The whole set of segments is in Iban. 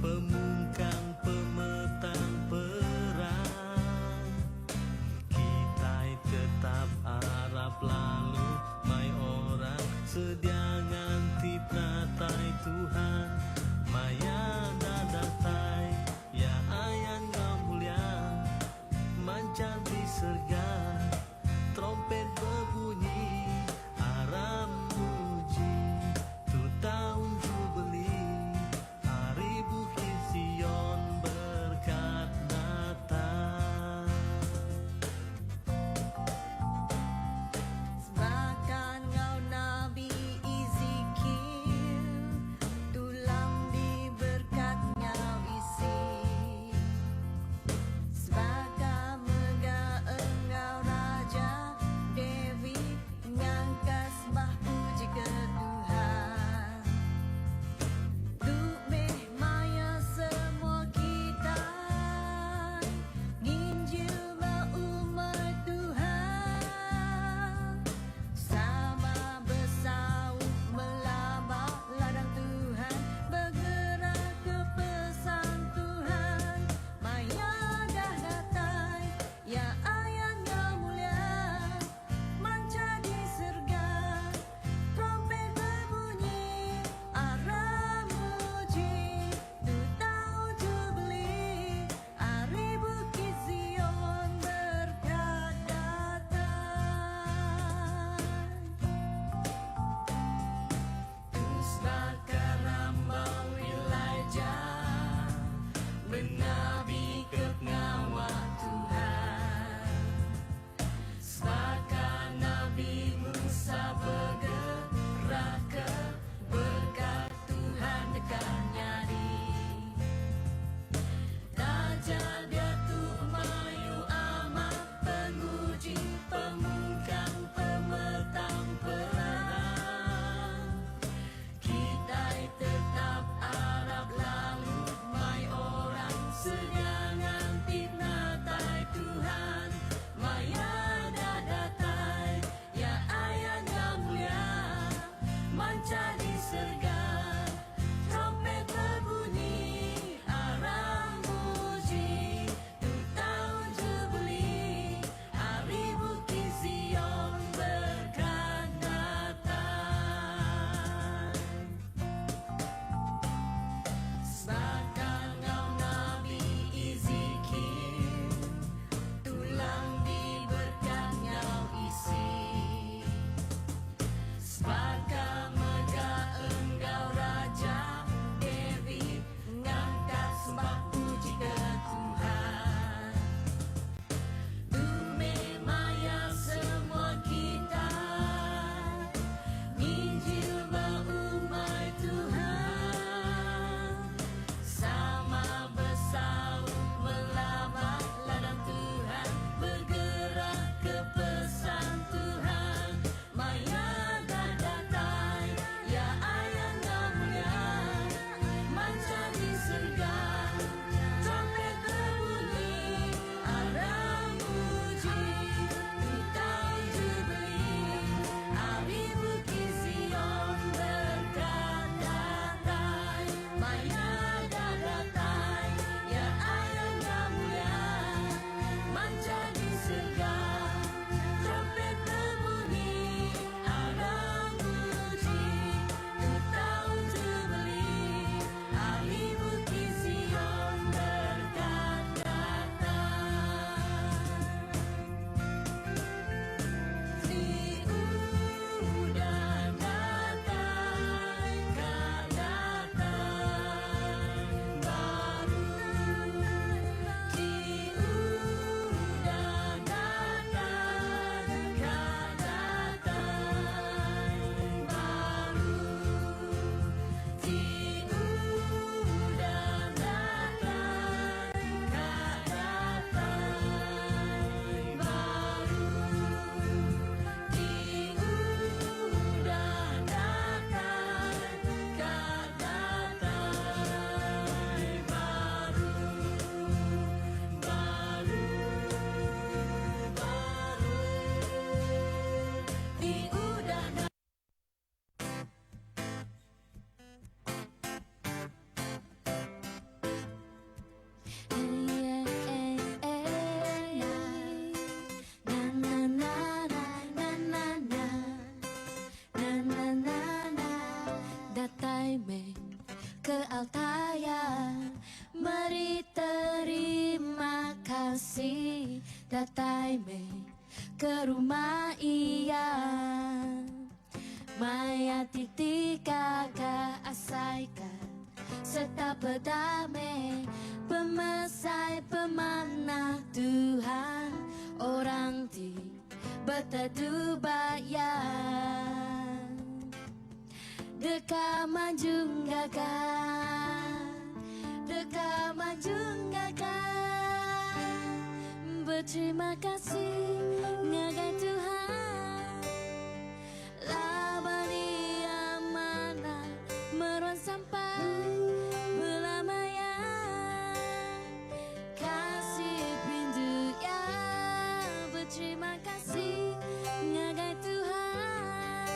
Pemungkang pemetang perang. Kitai tetap arap lalu mai orang sedia nganti penatai Tuhan. Maya enda datai, Iya ayan enggau mulia manchar di serega. Trompet bebunyi aram muji tu taun Jubeli ari Bukit. Datai meh ke rumah iya. Mai ati ti gaga asaika serta peda meh pemesai pemanah Tuhan orang ti betedu ba iya. Deka manjung gaga Deka manjung gaga Beterima kasih ngagai Tuhan Laban Iya manah meruan sampai belama iya Kasih perindu Iya Beterima kasih ngagai Tuhan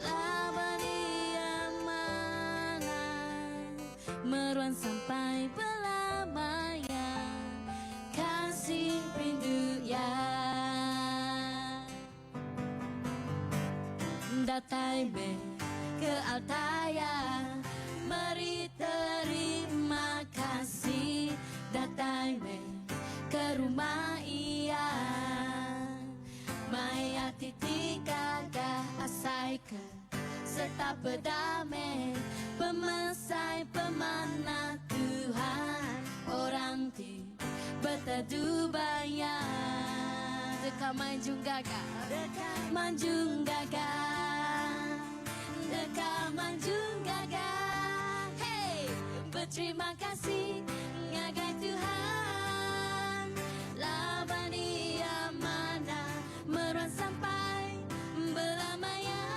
Laban Iya manah meruan sampai belama iya Kasih perindu Iya. Datai meh ke altar Iya meri terima kasih Datai meh ke rumah Iya. Mai ati ti gaga asai ke serta peda meh pemesai pemanah Tuhan orang ti betedu ba Iya. Deka manjung gaga, deka manjung gaga, deka manjung gaga, hey! Beterima kasih ngagai Tuhan laban Iya manah meruan sampai belama iya.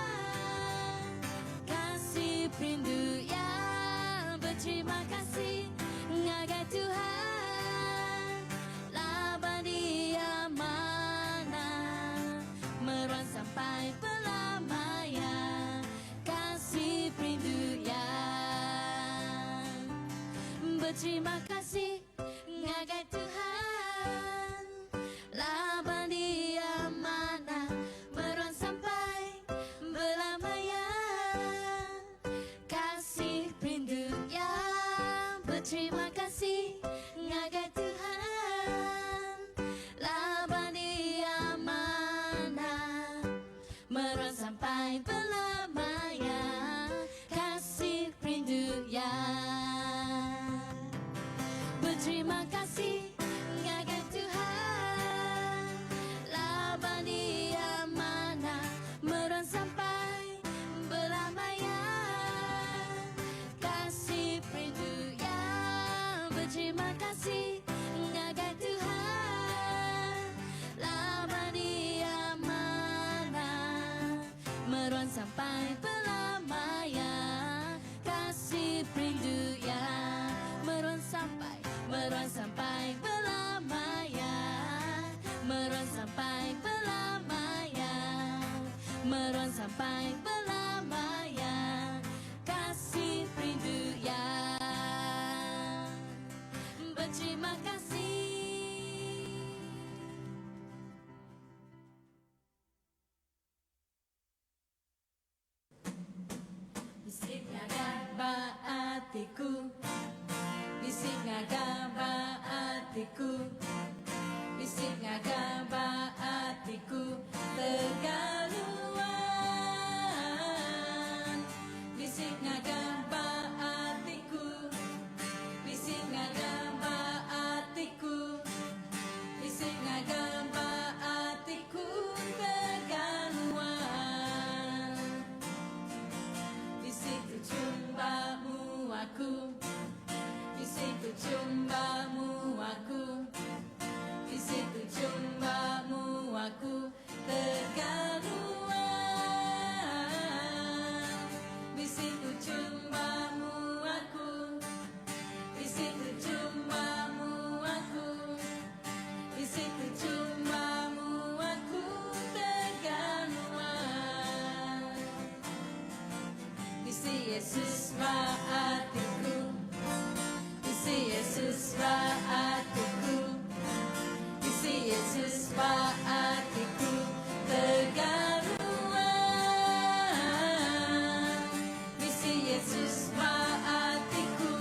Kasih perindu Iya beterima kasih ngagai Tuhan laban Iya manah meruan sampai belama iya. Kasih perindu Iya. Beterima kasih ngagai Tuhan laban Iya manah meruan sampai belama iya. Kasih perindu Iya. Beterima kasih ngagai Tuhan laban Iya manah meruan sampai belama iya. Kasih perindu Iya. Beterima kasih ngagai Tuhan laban Iya manah meruan sampai belama iya. Kasih perindu Iya. Beterima kasih ngagai Tuhan laban Iya manah meruan sampai belama iya. Kasih perindu Iya. Meruan sampai, meruan sampai belama iya. Meruan sampai belama iya. Meruan sampai belama iya. Kasih perindu Iya. Beterima kasih. Bisi ngaga ba atiku Bisi ngaga ba atiku Bisi ngaga ba atiku Tegaluan Bisi ngaga ba atiku Bisi ngaga ba atiku Bisi ngaga ba atiku Tegaluan Bisi tuchum ba mua ku Bisi tuchum ba mua ku Bisi tuchum ba mua ku Tegaluan Bisi tuchum ba mua ku Bisi tuchum ba mua ku Bisi tuchum ba mua ku Tegaluan Bisi Yesus ba atiku Bisi Yesus ba atiku Bisi Yesus ba atiku Tegaluan Bisi Yesus ba atiku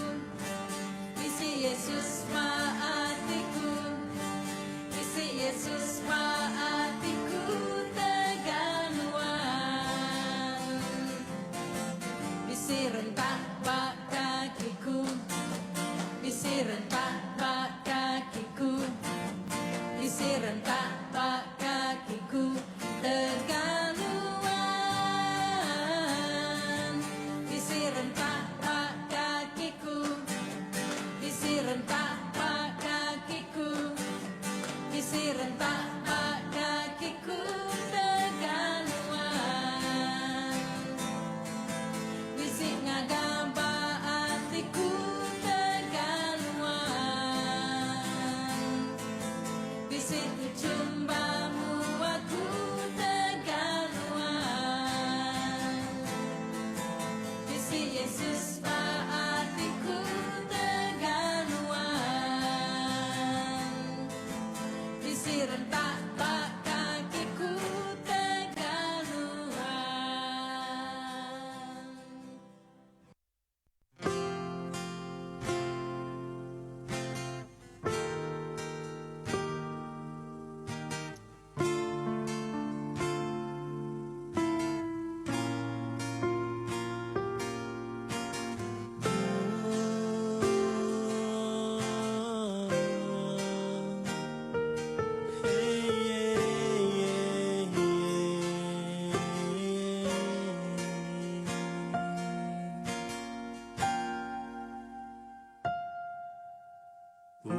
Bisi Yesus ba atiku Bisi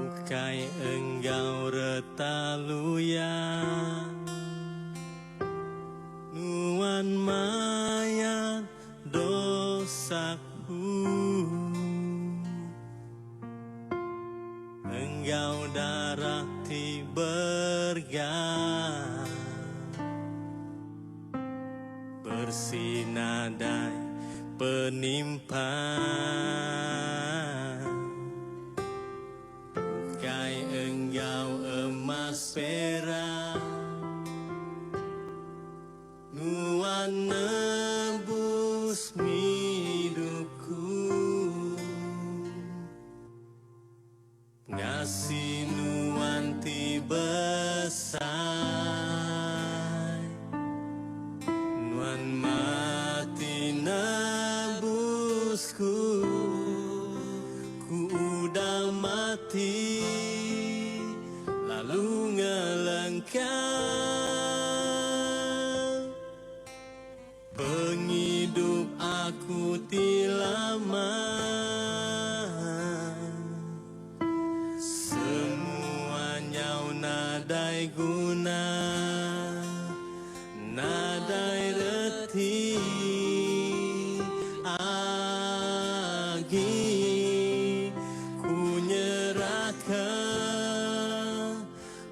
Ukai enggau reta luya. Nuan mayar dosaku. Enggau darah ti berega. Bersi nadai penimpang. Ukai enggau emas perak. Nuan nebus ngidupku. Ngasi nuan ti besai. Nuan mati nebus ku. Ku udah mati lalu ngelengka. Pengidup aku ti lama. Semua nyau nadai guna. Nadai reti agi. Ku nyerahka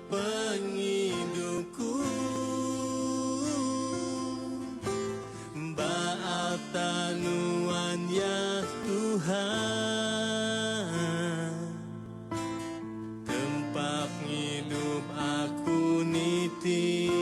Pengidupku ba altar Nuan ya Tuhan. Tempa pengidup aku niti.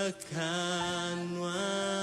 Nuan.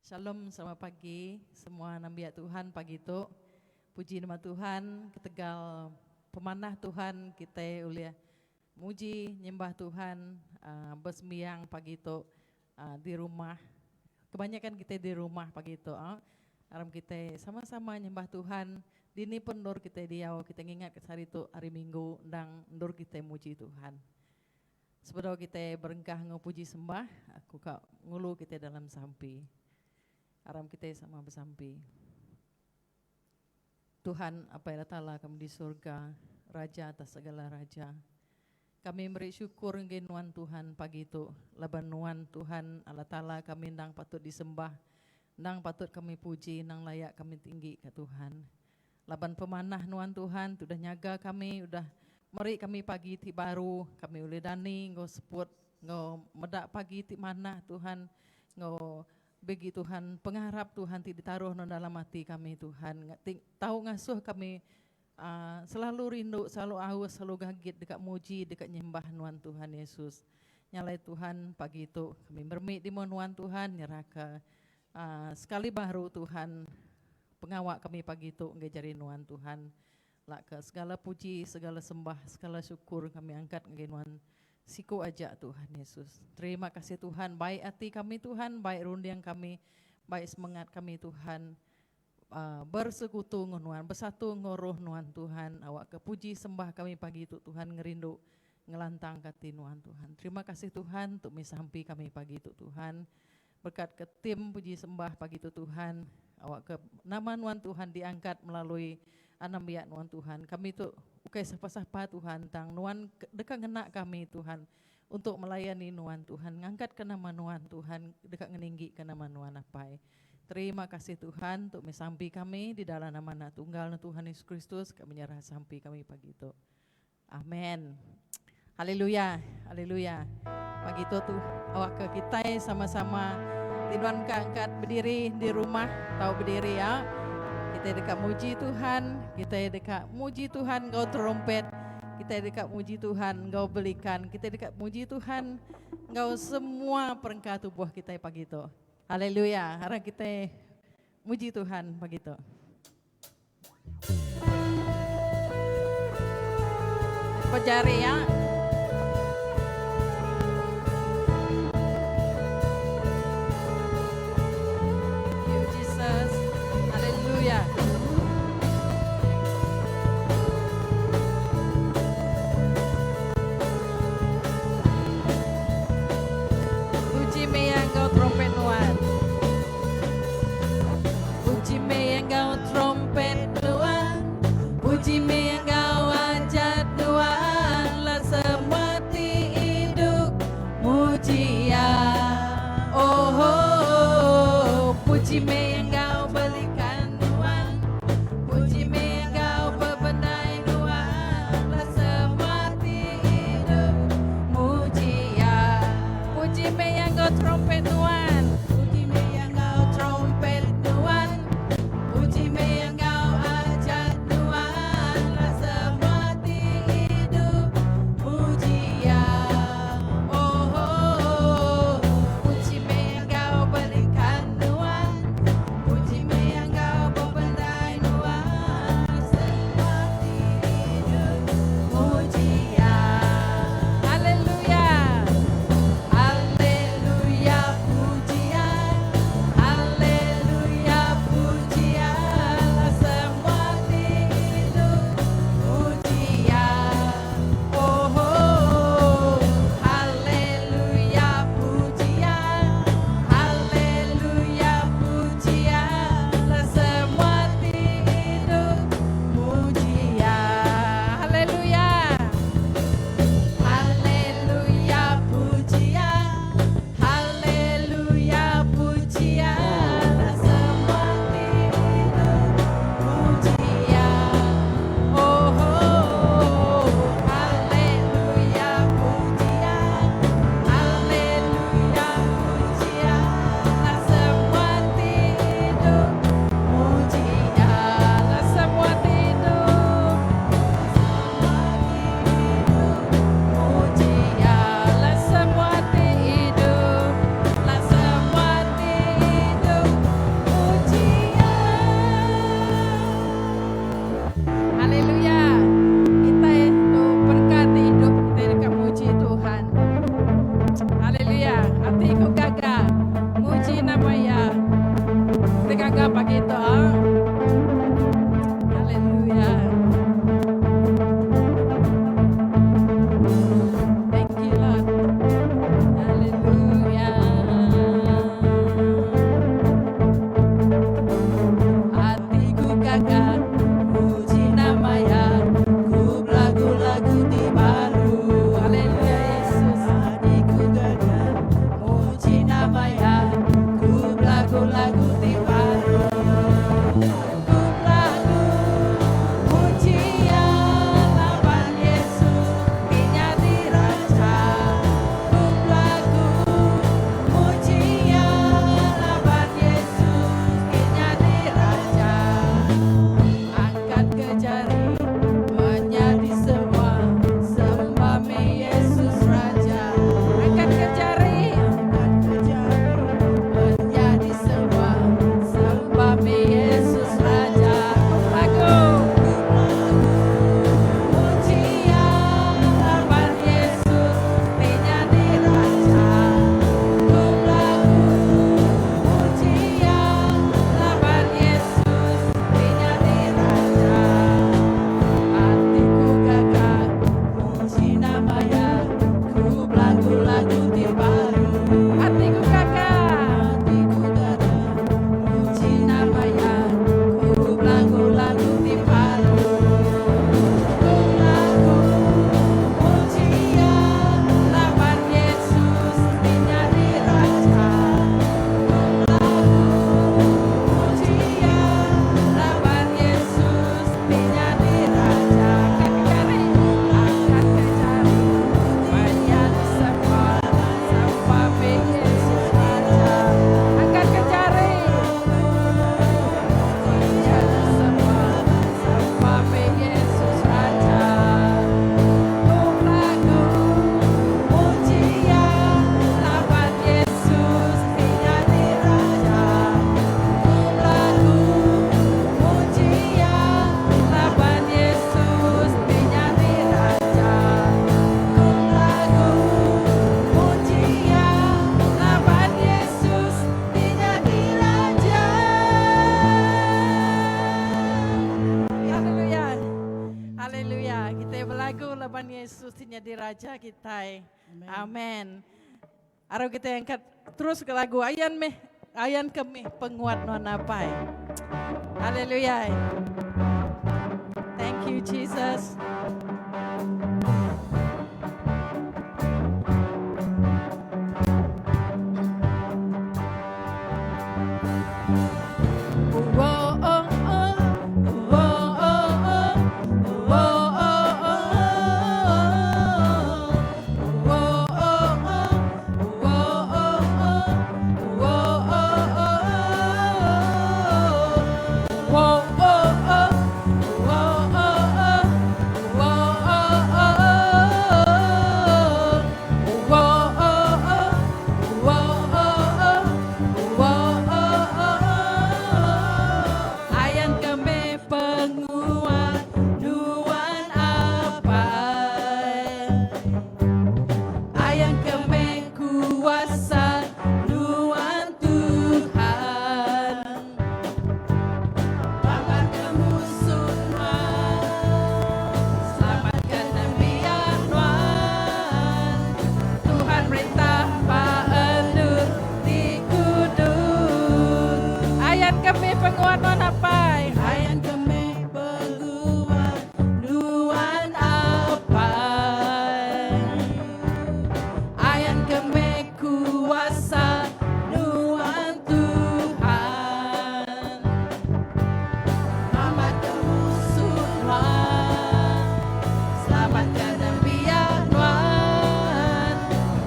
Shalom selamat pagi semua nembiak Tuhan pagi tu. Puji nama Tuhan ketegal pemanah Tuhan kitai ulih muji nyembah Tuhan uh, besembiang pagi tu uh, di rumah. Kebanyakan kitai di rumah pagi tu. Uh. Aram kitai sama-sama nyembah Tuhan. Dini pun endur kitai diau, kitai ngingat ke sehari tu hari Minggu endang endur kitai muji Tuhan. Sebedau kitai berengkah enggau puji sembah, aku ka ngulu kitai dalam sampi. Aram kitai sama besampi. Tuhan Apai Allah Taala kami di surga, Raja atas segala raja. Kami meri syukur ngagai Nuan Tuhan pagi tu, laban Nuan Tuhan Allah Taala kami endang patut disembah, endang patut kami puji, endang layak kami tinggi ka Tuhan. Laban pemanah Nuan Tuhan ti udah nyaga kami, udah meri kami pagi ti baru, kami ulih dani enggau seput enggau meda pagi ti manah Tuhan enggau Bagi Tuhan, pengarap Tuhan ti ditaruh nuan dalam ati kami Tuhan ti tau ngasuh kami aaa selalu rindu, selalu aus, selalu gagit deka muji, deka nyembah nuan Tuhan Yesus. Nya alai Tuhan pagi tu kami meremi di mua nuan Tuhan nyerahka aaa sekali baru Tuhan pengawa kami pagi tu enggai jari nuan Tuhan. Lak ka segala puji, segala sembah, segala syukur kami angkat ngagai nuan siku aja Tuhan Yesus. Terima kasih Tuhan, baik ati kami Tuhan, baik runding kami, baik semengat kami Tuhan uh, bersekutu enggau nuan, besatu enggau roh nuan Tuhan. Awak ke puji sembah kami pagi tu Tuhan ngerindu ngelantang ke ati nuan Tuhan. Terima kasih Tuhan untuk misampi kami pagi tu Tuhan. Berkat ke tim puji sembah pagi tu Tuhan. Awak ke nama nuan Tuhan diangkat melalui anembiak nuan Tuhan. Kami tu ukai sapa-sapa Tuhan tang nuan deka ngena kami Tuhan untuk melayani nuan Tuhan. Ngangkat ke nama nuan Tuhan deka ngeninggi ke nama nuan Apai. Terima kasih Tuhan untuk sampi kami di dalam nama anak tunggal Tuhan Yesus Kristus kami nyerah sampi kami pagi tu. Amen. Haleluya. Haleluya. Pagi tu tu awak ke kita sama-sama tiduan ke angkat berdiri di rumah tau berdiri ya. Kita deka muji Tuhan, kita deka muji Tuhan ngau trompet, kita deka muji Tuhan ngau belikan, kita deka muji Tuhan ngau semua perengka tubuh kita pagi tu. Haleluya. Harap kita muji Tuhan pagi tu. Pejari ya. You Jesus. Hallelujah. Puji meh enggau trompet nuan. Puji meh enggau trompet nuan Puji meh enggau ajat nuan Lah semua ti idup muji iya Oh, oh, oh. Puji meh enggau belikan nuan. Yesus ti nyadi raja kitai. Amen. Aram kitai angkat terus ke lagu ayan meh ayan ke meh penguat nuan apai. Haleluya. Thank you Jesus. Ayan kami penguat nuan apai Ayan kami kuasa nuan Tuhan Lawan ke musuh nuan Selamatkan nembiak nuan Tuhan merintah ba endur ti kudus Ayan kami penguat nuan apai Ayan kami penguat nuan apai Ayan kami kuasa nuan Tuhan Selamat ke musuh nuan Selamat ke nembiak nuan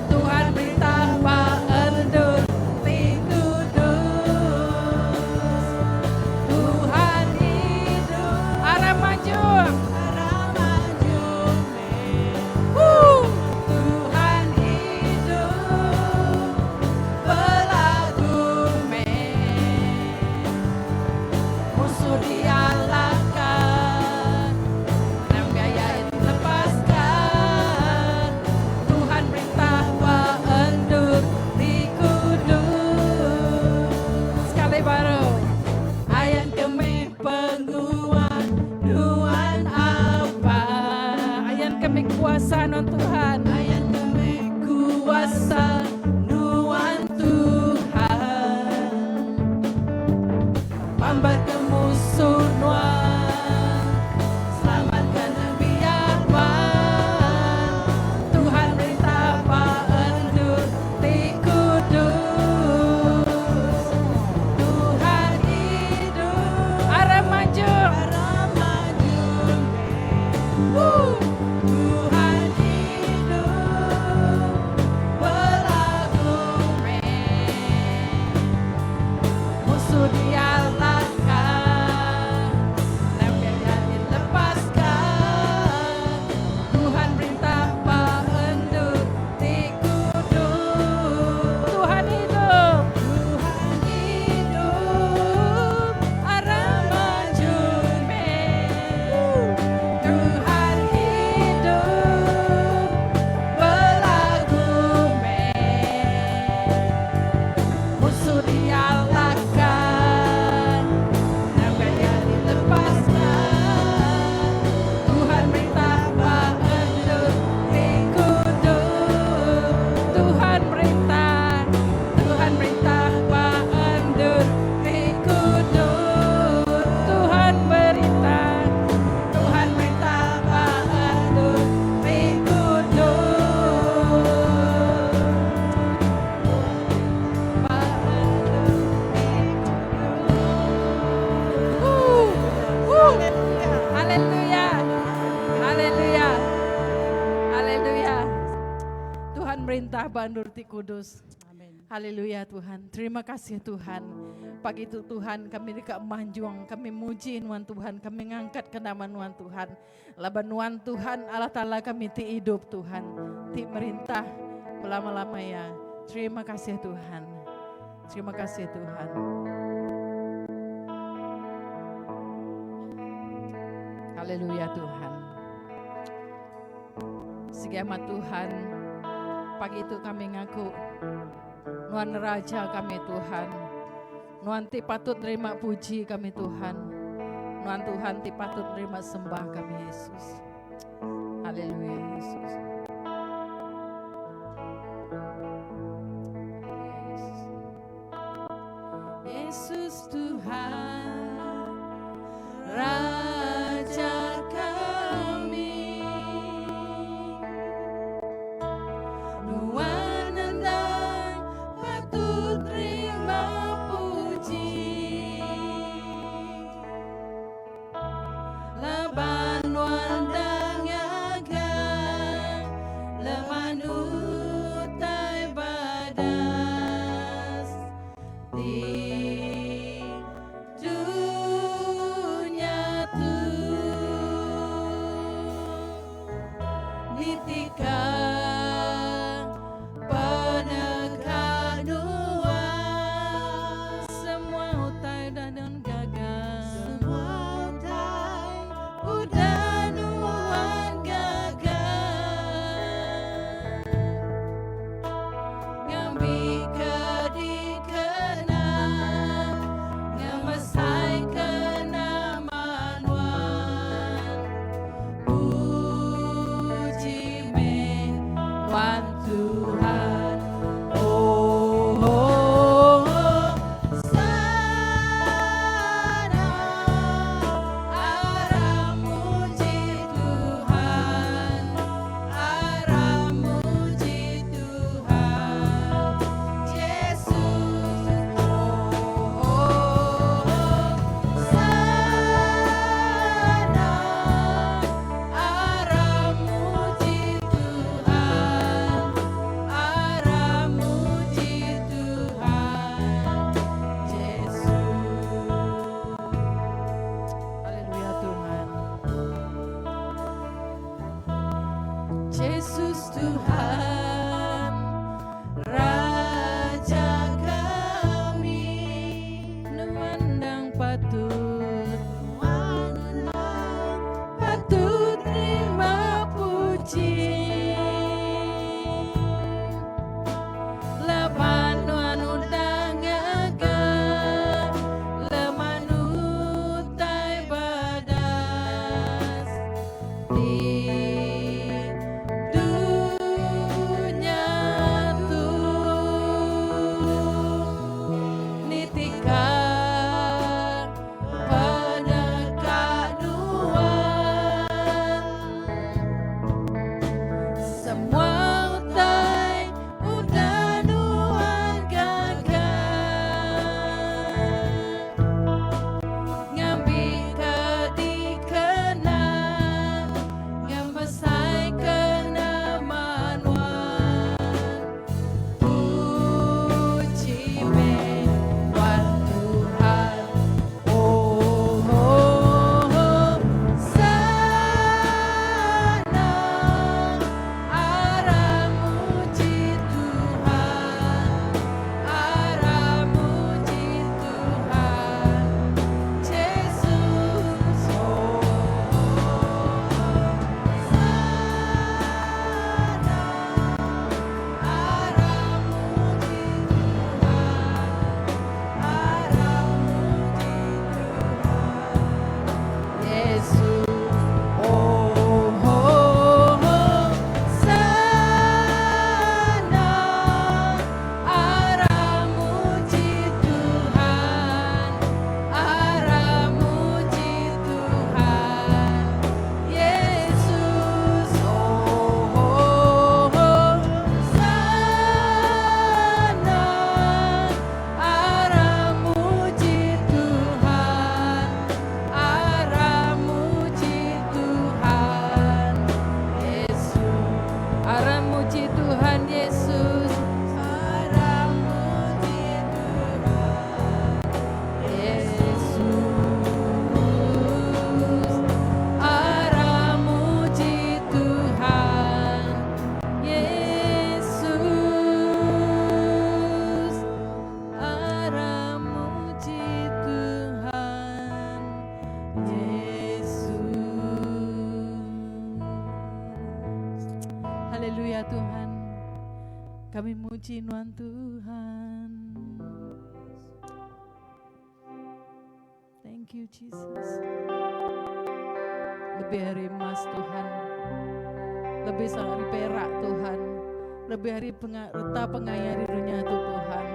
Tuhan perintah ba endur ti kudus Tuhan hidup Aram maju Aram maju Woo! Tuhan hidup Belagu meh Musuh dialahkan Nembiak dilepaskan Tuhan perintah ba endur ti kudus Sekali baru Ayan kami penguat nuan apai Ayan kami kuasa nuan Tuhan Ayan kami kuasa nuan Tuhan Pambar ke musuh nuan Selamatkan nembiak nuan Tuhan merintah ba endur ti kudus Tuhan hidup Aram maju Aram maju Woo! Tuhan hidup Belagu meh Musuh dialahkan Nembiak dilepaskan Tuhan perintah ba endur ti kudus Tuhan hidup Tuhan hidup Aram maju meh Tuhan hidup Belagu meh Musuh dialahkan Nembiak dilepaskan Tuhan merintah ba endur ti kudus Tuhan merintah Tuhan merintah ba endur ti kudus Tuhan merintah Tuhan merintah ba endur ti kudus Ba endur ti kudus Woo! Haleluya. Haleluya. Haleluya. Tuhan merintah ba endur ti kudus. Amin. Haleluya Tuhan. Terima kasih Tuhan. Pagi tu Tuhan kami deka manjung, kami muji nuan Tuhan, kami ngangkat ke nama nuan Tuhan. Laban nuan Tuhan Allah Taala kami ti idup Tuhan, ti merintah belama-lama ya. Terima kasih Tuhan. Terima kasih Tuhan. Haleluya Tuhan. Sigi amat Tuhan, pagi tu kami ngaku Nuan Raja kami Tuhan. Nuan ti patut nerima puji kami Tuhan. Nuan Tuhan ti patut nerima sembah kami Yesus. Haleluya Yesus. Yesus Tuhan Raja kami Nuan endang patut terima puji Laban nuan endang nyaga leman utai badas di dunya tu. Nitika peneka nuan. Semua utai udah nuan gaga. Semua utai udah nuan gaga. Ngambika dikena ngemesaika nama nuan. Puji meh nuan Tuhan. Oh, oh, oh. Sana aram muji Tuhan. Aram muji Tuhan. Yesus. Oh, oh, oh. Sana aram muji Tuhan. Aram muji Tuhan. Yesus. Haleluya Tuhan. Yesus Tuhan Raja kami Nuan endang patut Nuan endang patut terima puji Laban nuan udah ngaga leman utai badas di dunya tu nitika peneka nuan semua utai udah nuan gaga ngambika dikena ngemesaika nama nuan. Puji meh nuan Tuhan. Oh, oh, oh. Sana aram muji Tuhan. Aram muji Tuhan. Jesus. Oh, sana aram muji Tuhan. Aram muji Tuhan. Yesus. Oh, oh, oh. Sana aram muji Tuhan. Aram muji Tuhan. Yesus. Oh, oh, oh. Sana aram muji Tuhan. Aram muji Tuhan. Yesus. Aram muji Tuhan Yesus. Aram muji Tuhan Yesus. Aram muji Tuhan Yesus. Aram muji Tuhan Yesus. Haleluya Tuhan. Kami muji nuan Tuhan. Thank you Jesus. Lebih ari emas Tuhan. Lebih ari perak Tuhan. Lebih ari reta pengaya di dunya tu Tuhan.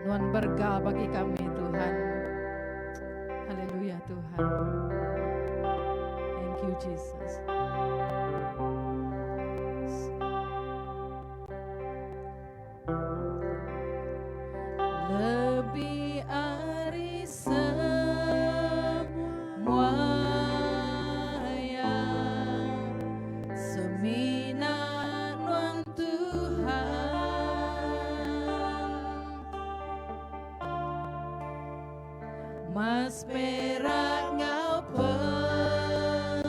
Nuan berega bagi kami Tuhan. Haleluya Tuhan. Thank you Jesus. Lebih ari semua ya semina nuan Tuhan. Mas perak ngau pengaya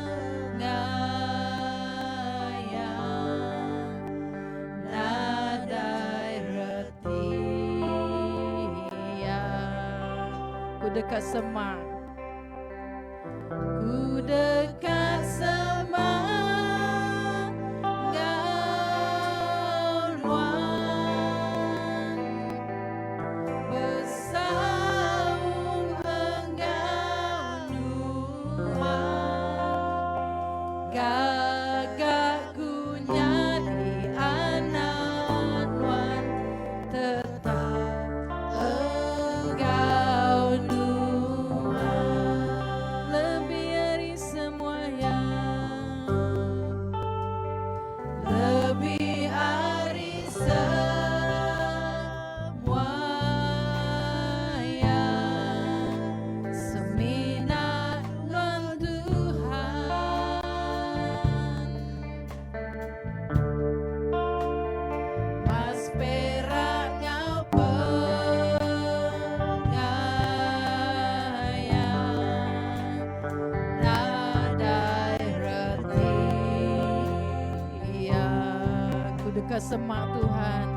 nadai reti iya. Ku deka semak Ku deka semak enggau nuan Besaum enggau nuan Gaga ku nyadi anak nuan Tetap enggau nuan Lebih ari semua ya Lebih ari semua ya Semina nuan Tuhan Mas perak ngau pengaya Nadai reti iya. Ku deka semak Tuhan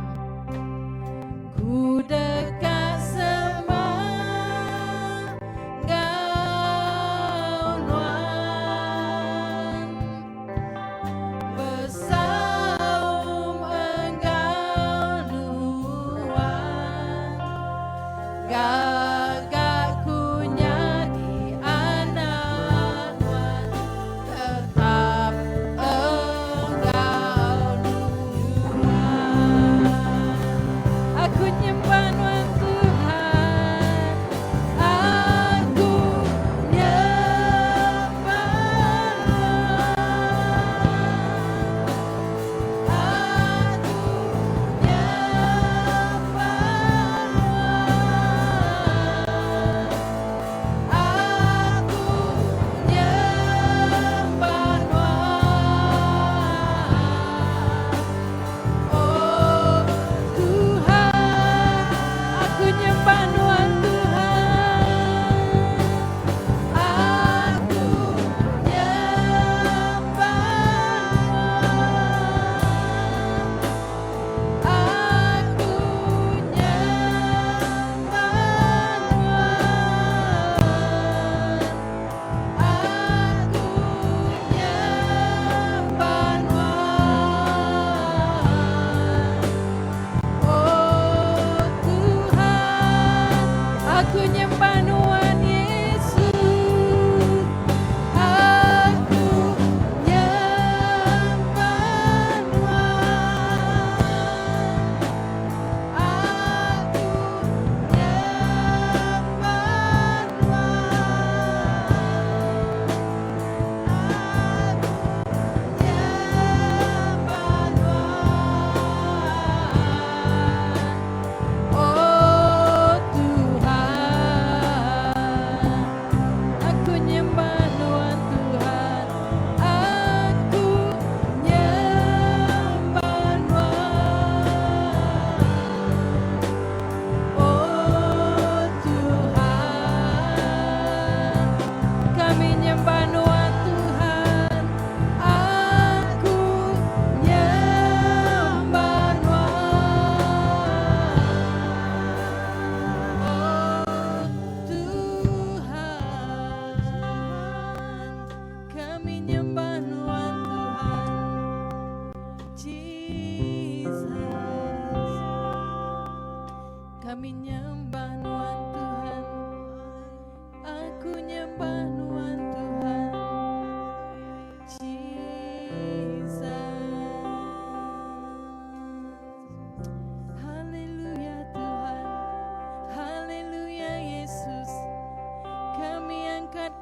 Ku deka semak enggau nuan Besaum enggau nuan Gaga ku nyadi anak nuan Tetap enggau nuan Aku nyembah nuan Tuhan Aku nyembah nuan Aku nyembah nuan.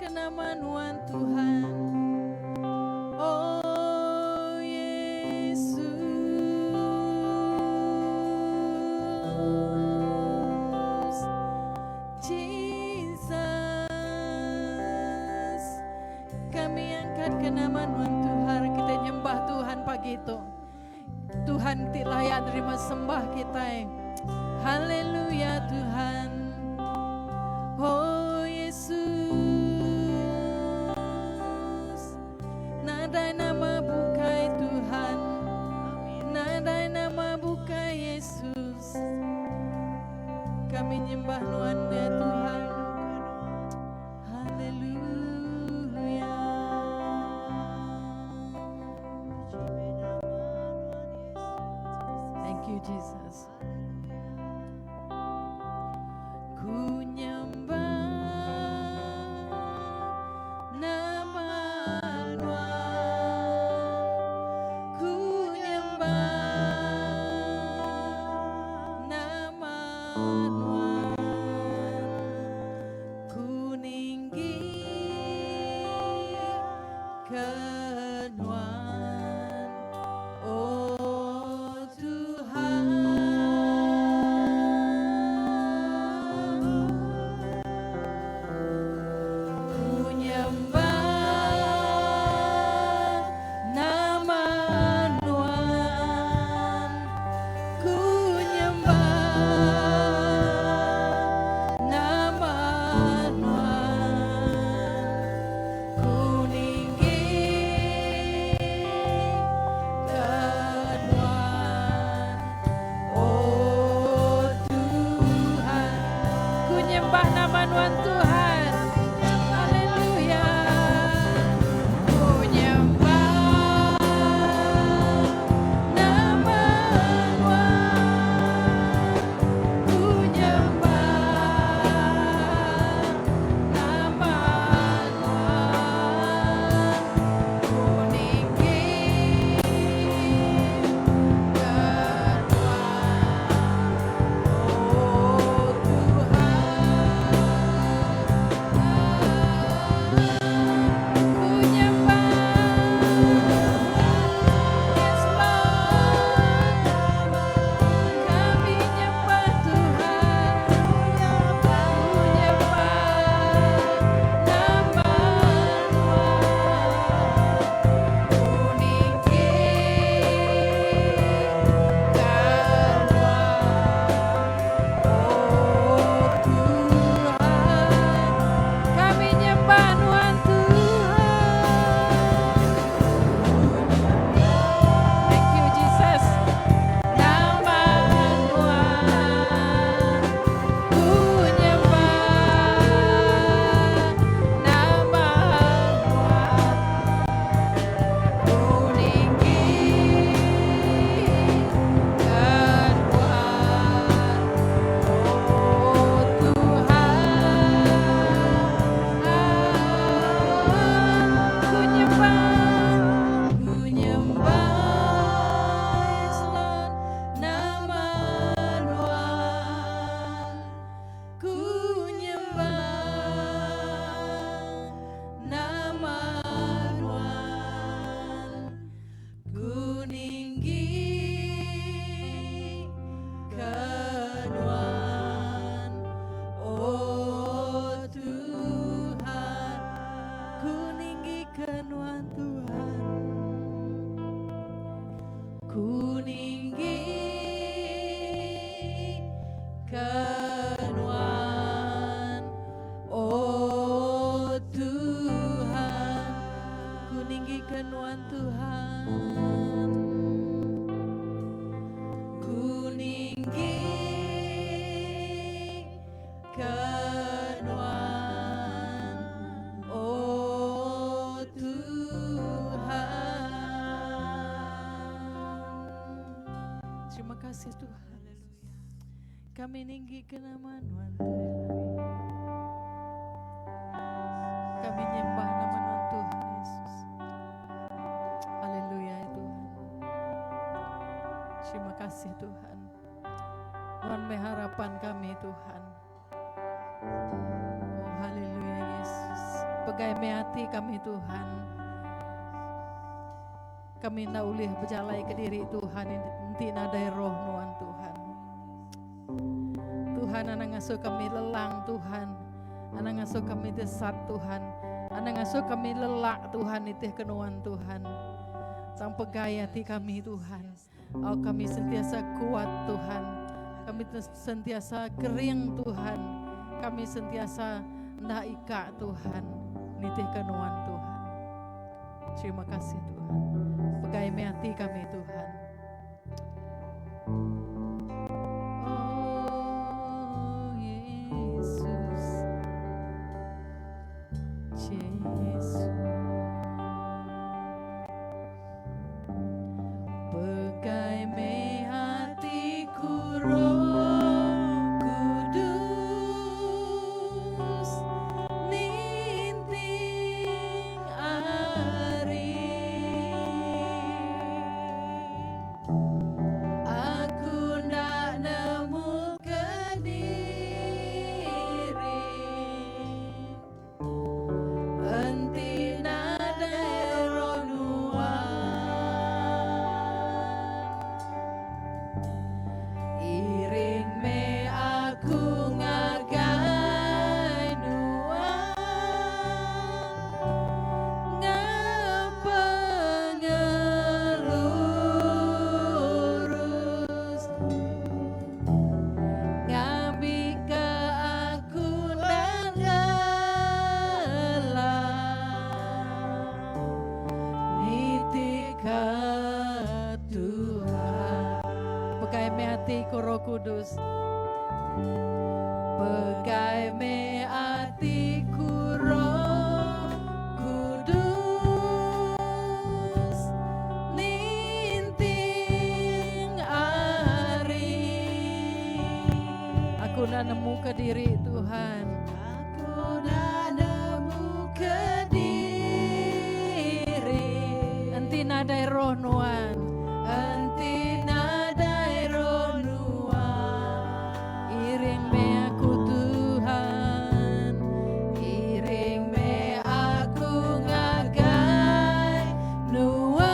ke nama Nuan Tuhan. Oh Yesus. Jesus. Kami angkat ke nama Nuan Tuhan. Kita nyembah Tuhan pagi tu. Tuhan ti layak nerima sembah kitai. Haleluya Tuhan. Oh Yesus. Nadai nama bukai Tuhan. Nadai nama bukai Yesus. Kami nyembah Nuan ya Tuhan. Haleluya. Thank you Jesus. Ku nyembah nama Nuan. Ku nyembah nama Nuan. Ku ninggi ke Nuan, oh Tuhan. Ku nyembah nama Nuan. Ku nyembah nama Nuan. Ku ninggi ke Nuan, oh Tuhan. Ku nyembah nama Nuan Tuhan. Haleluya. Ku nyembah nama Nuan. Ku nyembah nama Nuan. Ku ninggi ke Nuan, oh Tuhan. Ku nyembah, yes Lord. Kami nyembah Tuhan. Ku nyembah nama Nuan. Ku ninggi ke Nuan, oh Tuhan. Kami nyembah Nuan Tuhan. Thank you Jesus. Nama Nuan. Ku nyembah nama Nuan. Ku ninggi ke Nuan, oh Tuhan. Ku nyembah, ku nyembah Lord, nama Nuan. Ku nyembah nama Nuan. Ku ninggi ke Nuan, oh Tuhan. Ku ninggi ke Nuan Tuhan. Ku ninggi ke Nuan, oh Tuhan. Ku ninggi ke Nuan Tuhan. Ku ninggi ke Nuan, oh Tuhan. Terima kasih Tuhan. Kami ninggi ke nama Nuan Tuhan. Kami nyembah nama Nuan Tuhan Yesus. Haleluya ya Tuhan. Terima kasih Tuhan. Nuan meh harapan kami Tuhan. Oh haleluya Yesus. Pegai meh ati kami Tuhan. Kami enda ulih bejalai kediri Tuhan enti nadai roh nuan Tuhan. Tuhan anang ngasuh kami lelang Tuhan. Anang ngasuh kami tesat Tuhan. Anang ngasuh kami lelak Tuhan nitih ke nuan Tuhan. Tang pegai ati kami Tuhan. Au kami sentiasa kuat Tuhan. Kami sentiasa kering Tuhan. Kami sentiasa enda ika Tuhan. Nitihka nuan Tuhan. Terima kasih Tuhan. Pegai meh ati kami Tuhan. Oh Yesus. Yesus. Pegai meh atiku Roh Kudus ninting ari. Aku enda nemu kediri. Enti nadai roh nuan. Iring meh aku ngagai nuan. Ngepengelurus. Ngambika aku enda ngelang nitihka Tuhan. Pegai meh ati ku Roh Kudus. Pegai meh ati ku Roh Kudus ninting ari. Aku enda nemu ke diri Tuhan. Aku enda nemu ke diri. Enti nadai roh nuan. Enti nadai roh nuan. Iring meh aku Tuhan. Iring meh aku ngagai nuan.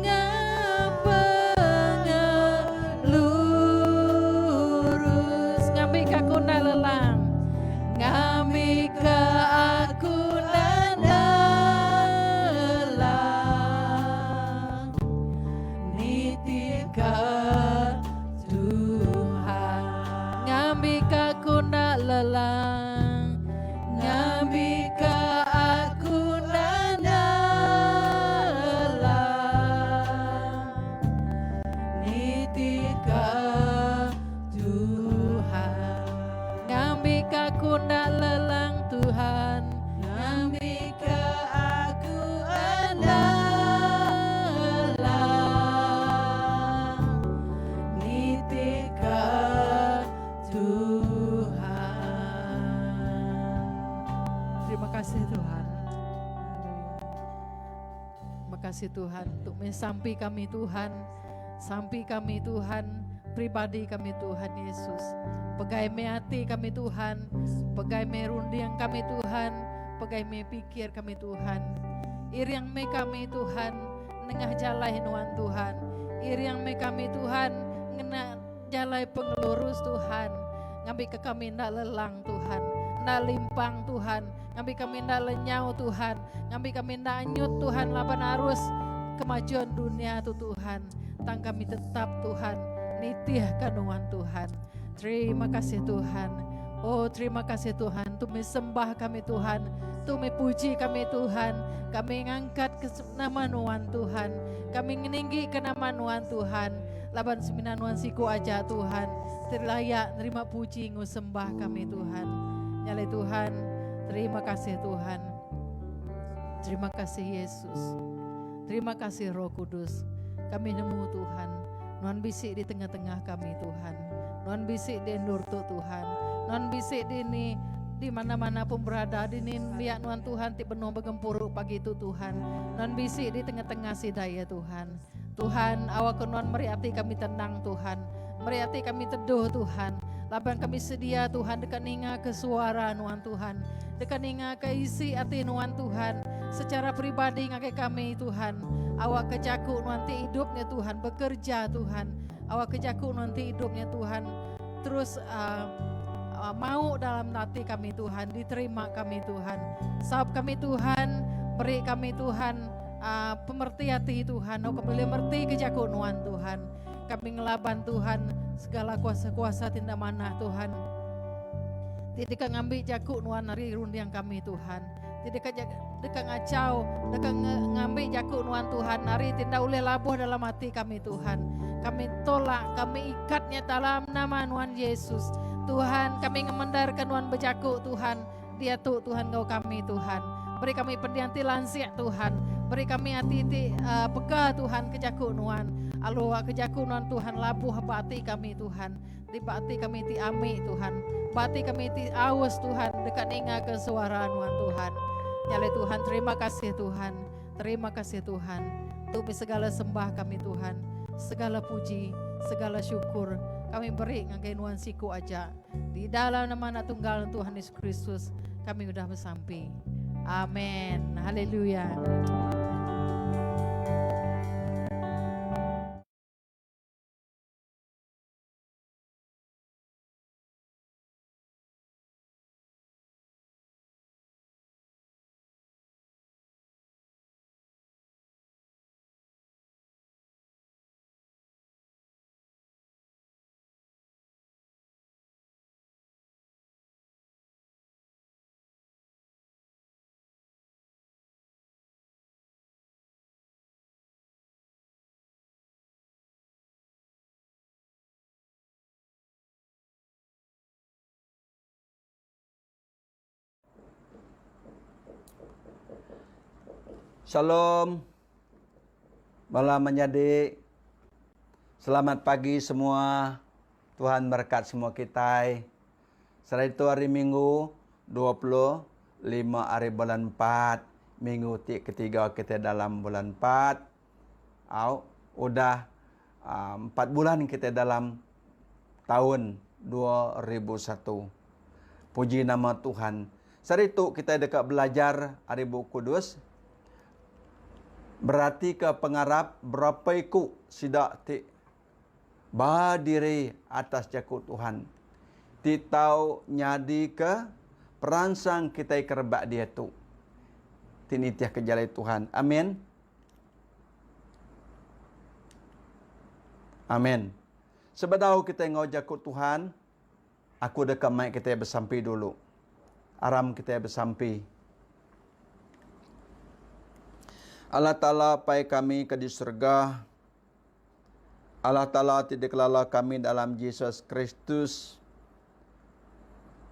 Ngapengelurus. Ngambika aku enda lelang. Ngambika aku enda lelang. Nitihka Tuhan. Ngambika aku enda lelang. Ngambika aku enda lelang. Nitihka Tuhan. Ngambika aku enda lelang Tuhan. Ngambika aku enda lelang. Nitihka Tuhan. Terima kasih Tuhan. Terima kasih Tuhan untuk mensampi kami Tuhan. Sampi kami Tuhan, pribadi kami Tuhan Yesus. Pegai me ati kami Tuhan, pegai me runding kami Tuhan, pegai me pikir kami Tuhan. Iring me kami Tuhan, nengah jalai nuan Tuhan. Iring me kami Tuhan, ngena jalai pengelurus Tuhan. Ngambika kami enda lelang Tuhan, enda limpang Tuhan, ngambi kami enda lenyau Tuhan, ngambi kami enda anyut Tuhan laban arus kemajuan dunia tu Tuhan. Tang kami tetap Tuhan nitihka nuan Tuhan. Terima kasih Tuhan. Oh terima kasih Tuhan. Tu meh sembah kami Tuhan. Tu meh puji kami Tuhan. Kami ngangkat ke nama nuan Tuhan. Kami ngeninggi ke nama nuan Tuhan. Laban semina nuan siku aja Tuhan ti layak nerima puji enggau sembah kami Tuhan. Nya alai Tuhan, terima kasih Tuhan. Terima kasih Yesus. Terima kasih Roh Kudus. Kami nemu Tuhan, nuan bisi di tengah-tengah kami Tuhan. Nuan bisi di endur tu Tuhan. Nuan bisi di ni di mana-mana pun berada di ni biak nuan Tuhan ti benung begempuru pagi tu Tuhan. Nuan bisi di tengah-tengah sida ya Tuhan. Tuhan, awakka Nuan meri ati kami tenang, Tuhan. Meri ati kami teduh, Tuhan. Laban kami sedia Tuhan deka ninga ke suara Nuan Tuhan. Deka ninga ke isi ati Nuan Tuhan secara peribadi ngagai kami Tuhan. Awak ke jaku Nuan ti idupnya Tuhan bekerja Tuhan. Awak ke jaku Nuan ti idupnya Tuhan terus uh, uh, mau dalam hati kami Tuhan, diterima kami Tuhan. Saup kami Tuhan, beri kami Tuhan uh, pemerti hati Tuhan. Oh, kami boleh merti ke jaku Nuan Tuhan. Kami ngelaban Tuhan segala kuasa-kuasa tindak manah Tuhan. Ti deka ngambi jaku nuan ari runding kami Tuhan. Ti deka deka ngachau, deka ngambi jaku nuan Tuhan ari ti enda ulih labuh dalam ati kami Tuhan. Kami tolak, kami ikatnya dalam nama nuan Yesus. Tuhan, kami ngemendarka nuan bejaku Tuhan. Diatu Tuhan enggau kami Tuhan. Beri kami pendiang ti lansik Tuhan. Beri kami ati ti uh, peka Tuhan ke jaku nuan. Alu ke jaku nuan Tuhan labuh ba ati kami Tuhan. Di ba ati kami ti ami Tuhan. Ba ati kami ti aus Tuhan deka ninga ke suara nuan Tuhan. Nyalai Tuhan terima kasih Tuhan. Terima kasih Tuhan. Tu segala sembah kami Tuhan. Segala puji, segala syukur kami beri ngagai nuan siku aja. Di dalam nama anak tunggal Tuhan Yesus Kristus kami udah besampi. Amin. Haleluya. Shalom. Bala menyadi. Selamat pagi semua. Tuhan berkat semua kitai. Sehari tu hari Minggu 25 hari bulan 4. Minggu ti ketiga kita dalam bulan 4. Au, udah 4 bulan kita dalam taun 2001. Puji nama Tuhan. Sehari tu kita deka belajar ari Bup Kudus beratika pengarap berapa iku sida ti ba diri atas jaku Tuhan ti tau nyadika peransang kitai ke rebak diatu ti nitihka jalai Tuhan. Amin. Amin. Sebedau kitai enggau jaku Tuhan, aku deka mai kitai besampi dulu. Aram kitai besampi. Allah Taala Apai kami ke di serega, Allah Taala ti dikelala kami dalam Jesus Kristus,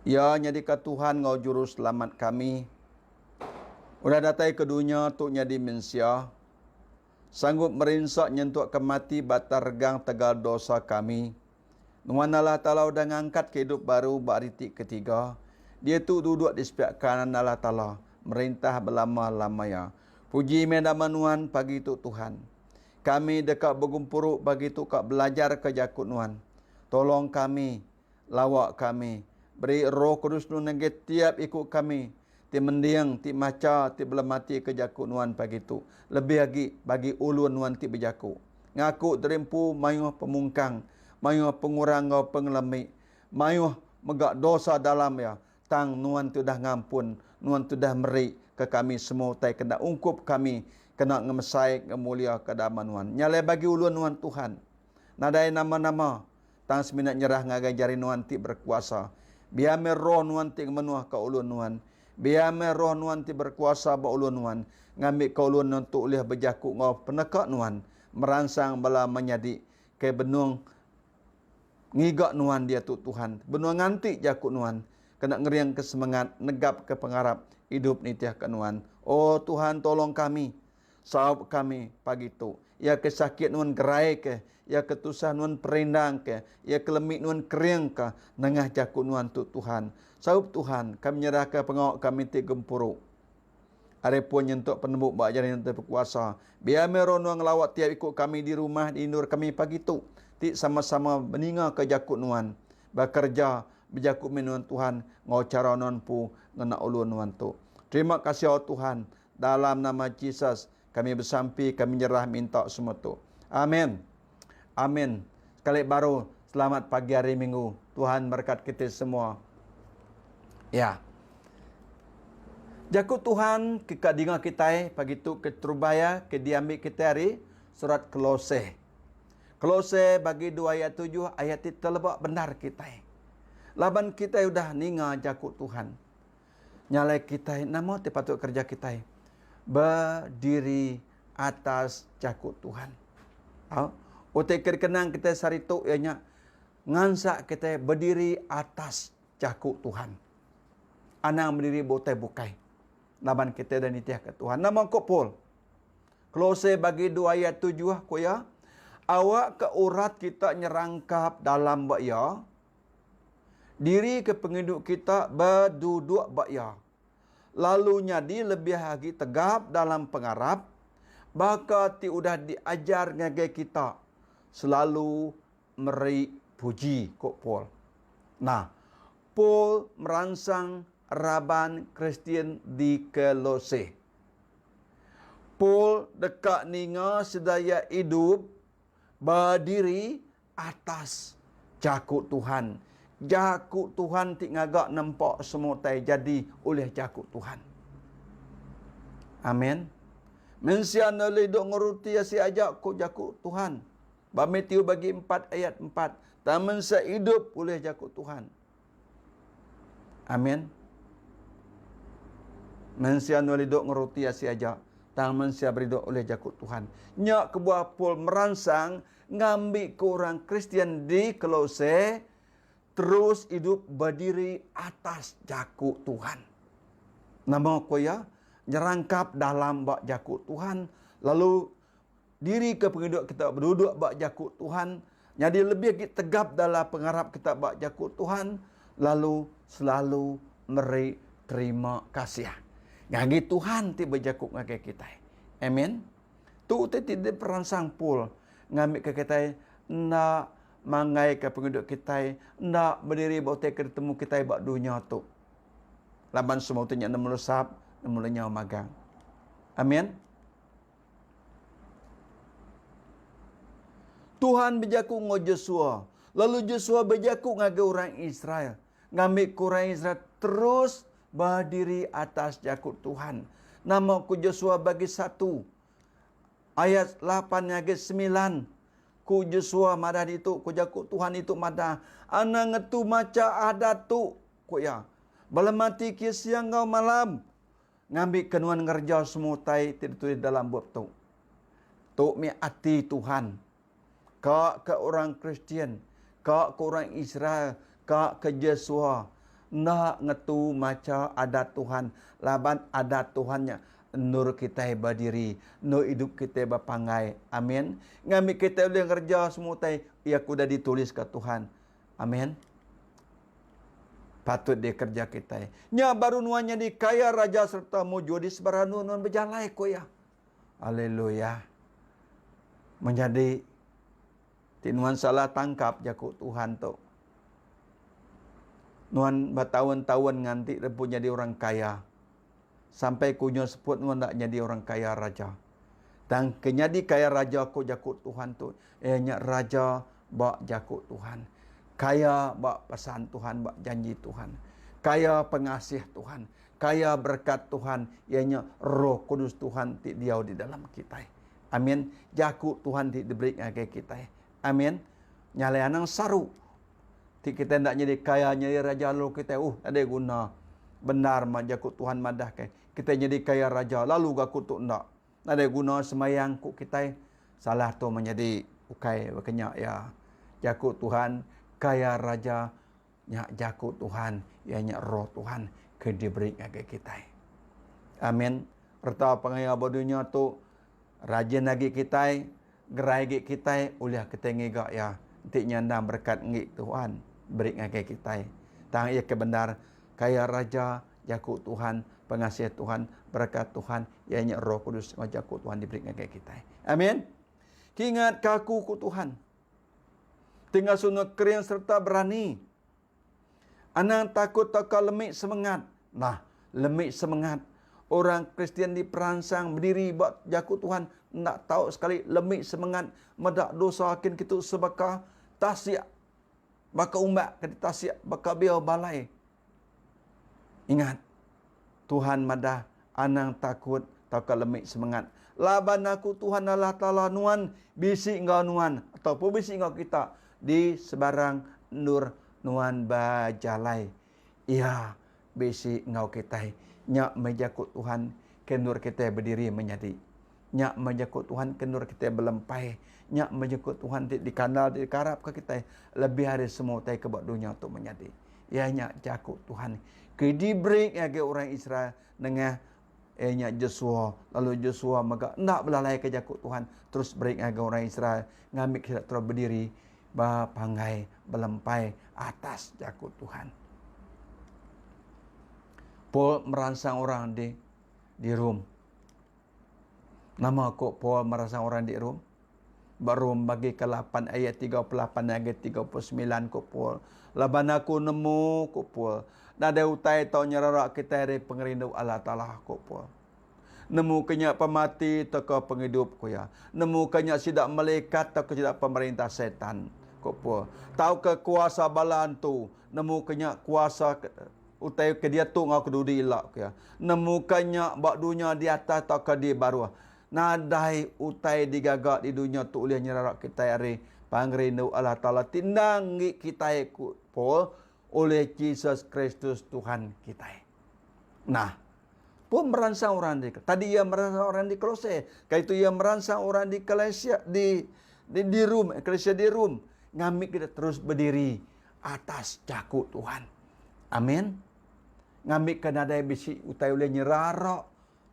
Iya nyadika Tuhan enggau Juruselamat kami. Udah datai ke dunya tu nyadi mensia, sanggup merinsa nyentukka mati ba atas regang tegal dosa kami. Nuan Allah Taala udah ngangkatka idup baru ba hari ti ketiga. Diatu duduk di sepiak kanan Allah Taala, merintah belama-lama iya. Puji meh nama Nuan pagi tu Tuhan. Kami deka begumpuru pagi tu ka belajarka jaku Nuan. Tolong kami, lawa kami. Beri Roh Kudus Nuan ngagai tiap iku kami ti mending, ti macha, ti belematika jaku Nuan pagi tu. Lebih agi bagi ulun Nuan ti bejaku. Ngaku diri empu mayuh pemungkang, mayuh pengurang enggau pengelemi, mayuh mega dosa dalam iya, Tang Nuan ti udah ngampun, Nuan ti udah meri ke kami semua utai kena ungkup kami kena ngemesai ngemuliaka dama Nuan. Nya alai bagi ulun Nuan Tuhan, nadai nama-nama, tang semina nyerah ngagai jari Nuan ti berekuasa. Biar meh Roh Nuan ti ngemenuhka ulun Nuan. Biar meh Roh Nuan ti berekuasa ba ulun Nuan, ngambika ulun Nuan tu ulih bejaku enggau peneka Nuan, meransang bala menyadi ke benung Ngiga Nuan diatu Tuhan, benua nganti jaku Nuan, kena ngeringka semengat, negapka pengarap, idup nitihka Nuan. O Tuhan tolong kami, saup kami pagi tu. Iya ke sakit Nuan geraika, iya ke tusah Nuan perindangka, iya ke lemi Nuan keringka nengah jaku Nuan tu Tuhan. Saup Tuhan, kami nyerahka pengawa kami ti gempuru. Ari pun nyentuk penembu ba ajar Nuan ti bekuasa. Biar meh roh Nuan ngelawa tiap iku kami di rumah di endur kami pagi tu, ti sama-sama meningaka jaku Nuan. Bekereja bejaku mih nuan Tuhan enggau chara nuan empu ngena ulun nuan tu. Terima kasih o Tuhan dalam nama Jesus kami besampi kami nyerah minta semua tu. Amin. Amin. Sekali baru selamat pagi hari minggu. Tuhan merekat kita semua. Ya. Jaku Tuhan ke ka dinga kitai pagi tu ke terubah iya ke diambi kitai ari surat Kolose. Kolose bagi dua ayat tujuh ayat ti teleba bendar kitai. Laban kitai udah ninga jaku Tuhan. Nya alai kitai nama ti patut kereja kitai? Bediri atas jaku Tuhan. Au. Utai ke dikenang kitai sehari tu iya nya ngansak kitai bediri atas jaku Tuhan. Anang bediri ba utai bukai. Laban kitai udah nitihka Tuhan. Nama ku Paul? Kolose bagi dua ayat tujuh ku iya, Awakka urat kita nyerangkap dalam ba iya, diri ke pengidup kita beduduk ba iya, lalu nyadi lebih agi tegap dalam pengarap, baka ti udah diajar ngagai kita, selalu meri puji, ku Paul. Nah, Paul meransang raban Kristian di Kolose. Paul deka ninga sida iya idup bediri atas Jaku Tuhan. Jaku Tuhan ti ngaga nempa semua utai jadi ulih Jaku Tuhan. Amin. Mensia enda ulih idup enggau ruti asi aja ku Jaku Tuhan. Ba Matthew bagi empat ayat empat, tang mensia idup ulih Jaku Tuhan. Amin. Mensia enda ulih duk ngeruti asi aja, tang mensia beridup ulih jaku Tuhan. Nya kebuah Paul meransang ngambika orang Kristian di Kolose terus idup bediri atas jaku Tuhan. Nama ku iya? Nyerangkap dalam ba jaku Tuhan lalu Diri ke pengidup kita beduduk ba jaku Tuhan, nyadi lebih agi tegap dalam pengarap kita ba jaku Tuhan, lalu selalu meri terima kasih ngagai Tuhan ti bejaku ngagai kitai. Amen. Tu utai ti diperansang Paul ngambika kitai enda manggaika pengidup kitai, enda bediri ba utai ke ditemu kitai ba dunya tu. Laban semua utai nya nemu lesap, nemu lenyau magang. Amen. Tuhan bejaku enggau Josua, lalu Josua bejaku ngagai orang Israel, ngambika orang Israel terus bediri atas jaku Tuhan. Nama ku Josua bagi satu, ayat lapan ngagai semilan, ku Josua madah ditu, ku jaku Tuhan ditu madah, Anang ngetu macha adat tu, ku iya. Bala mati ke siang enggau malam, Ngambika nuan ngereja semua utai ti ditulis dalam bup tu. Tu mih ati Tuhan. Ka ke orang Kristian, ka ke orang Israel, ka ke Jesua, enda ngetu macha adat Tuhan laban adat Tuhan nya endur kitai bediri, endur idup kitai bepanggai. Amin. Ngambika kitai ulih ngereja semua utai iya ke udah dituliska Tuhan. Amin. Patut dikereja kitai. Nya baru nuan nyadi kaya raja sereta mujur di sebarang endur nuan bejalai, ku iya. Haleluya. Menyadi ti nuan salah tangkap jaku Tuhan tu. Nuan betaun-taun nganti lebuh nyadi orang kaya. Sampai ku nyau seput nuan enda nyadi orang kaya raja. Tang ke nyadi kaya raja ku jaku Tuhan tu iya nya raja ba jaku Tuhan. Kaya ba pesan Tuhan ba janji Tuhan. Kaya pengasih Tuhan. Kaya berekat Tuhan iya nya Roh Kudus Tuhan ti diau di dalam kitai. Amin. Jaku Tuhan ti diberi ngagai kitai. Amin. Nya alai anang saru Ti kitai enda nyadi kaya nyadi raja lalu kitai uh nadai guna. Bendar mah jaku Tuhan madah kai kitai nyadi kaya raja lalu ga ku tu enda. Nadai guna sembahyang ku kitai. Salah tu menyadi ukai baka nya iya. Jaku Tuhan kaya raja nya jaku Tuhan iya nya roh Tuhan ke diberi ngagai kitai. Amin. Reta pengaya ba dunya tu rajin agi kitai Gerai agi kitai ulih kitai ngiga iya enti nya endang berekat enggi Tuhan beri ngagai kitai. Tang iya ke bendar kaya raja jaku Tuhan, pengasih Tuhan, berekat Tuhan iya nya Roh Kudus enggau jaku Tuhan diberi ngagai kitai. Amin. Kingatka aku ku Tuhan. Ti ngasuh nuan kering sereta berani. Anang takut tauka lemi semengat. Nah, lemi semengat. Orang Kristian diperansang bediri ba jaku Tuhan enda tau sekali lemi semengat meda dosa kin kitu sebaka tasik baka umbak ke ditasik baka biau balai. Ingat, Tuhan madah anang takut tauka lemi semengat. Laban aku Tuhan Allah Taala nuan bisi enggau nuan ataupun bisi enggau kita di sebarang endur nuan bejalai. Iya bisi enggau kitai. Nya meh jaku Tuhan ke endur kitai bediri menyadi. Nya meh jaku Tuhan ke endur kitai belempai. Nya meh jaku Tuhan ti dikandal ti dikarapka kitai lebih ari semua utai ke ba dunya tu menyadi. Iya nya jaku Tuhan ke diberi ngagai orang Israel nengah iya nya Joshua lalu Joshua mega enda belalaika jaku Tuhan terus beri ngagai orang Israel ngambika sida terus bediri ba panggai belempai atas jaku Tuhan. Paul meransang orang di di Rom. Nama ko Paul meransang orang di Rom? Ba Rom bagi ke 8 ayat 38 ngagai 39 ko Paul. Laban aku nemu ko Paul, nadai utai tau nyerara kitai ari pengerindu Allah Taala ko Paul. Nemu ke nya pemati tauka pengidup, ku iya. Nemu ke nya sida melikat tauka sida pemerintah Setan, ku Paul. Tauka kuasa bala antu. Nemu ke nya kuasa utai ke diatu enggau ke dudi ila, ku iya. Nemu ke nya ba dunya di atas tauka di baruh. Nadai utai digaga di dunya tu ulih nyerara kitai ari pengerindu Allah Taala ti endang enggi kitai, ku Paul, oleh Jesus Kristus Tuhan kitai. Nah, pun meransang orang di tadi ia meransang orang di Kolose, kali itu ia meransang orang di Galatia di di, di Rom, Galatia di Rom ngambi kita terus berdiri atas jaku Tuhan. Amin. Ngambi ke nadai bisi utai ulih nyerara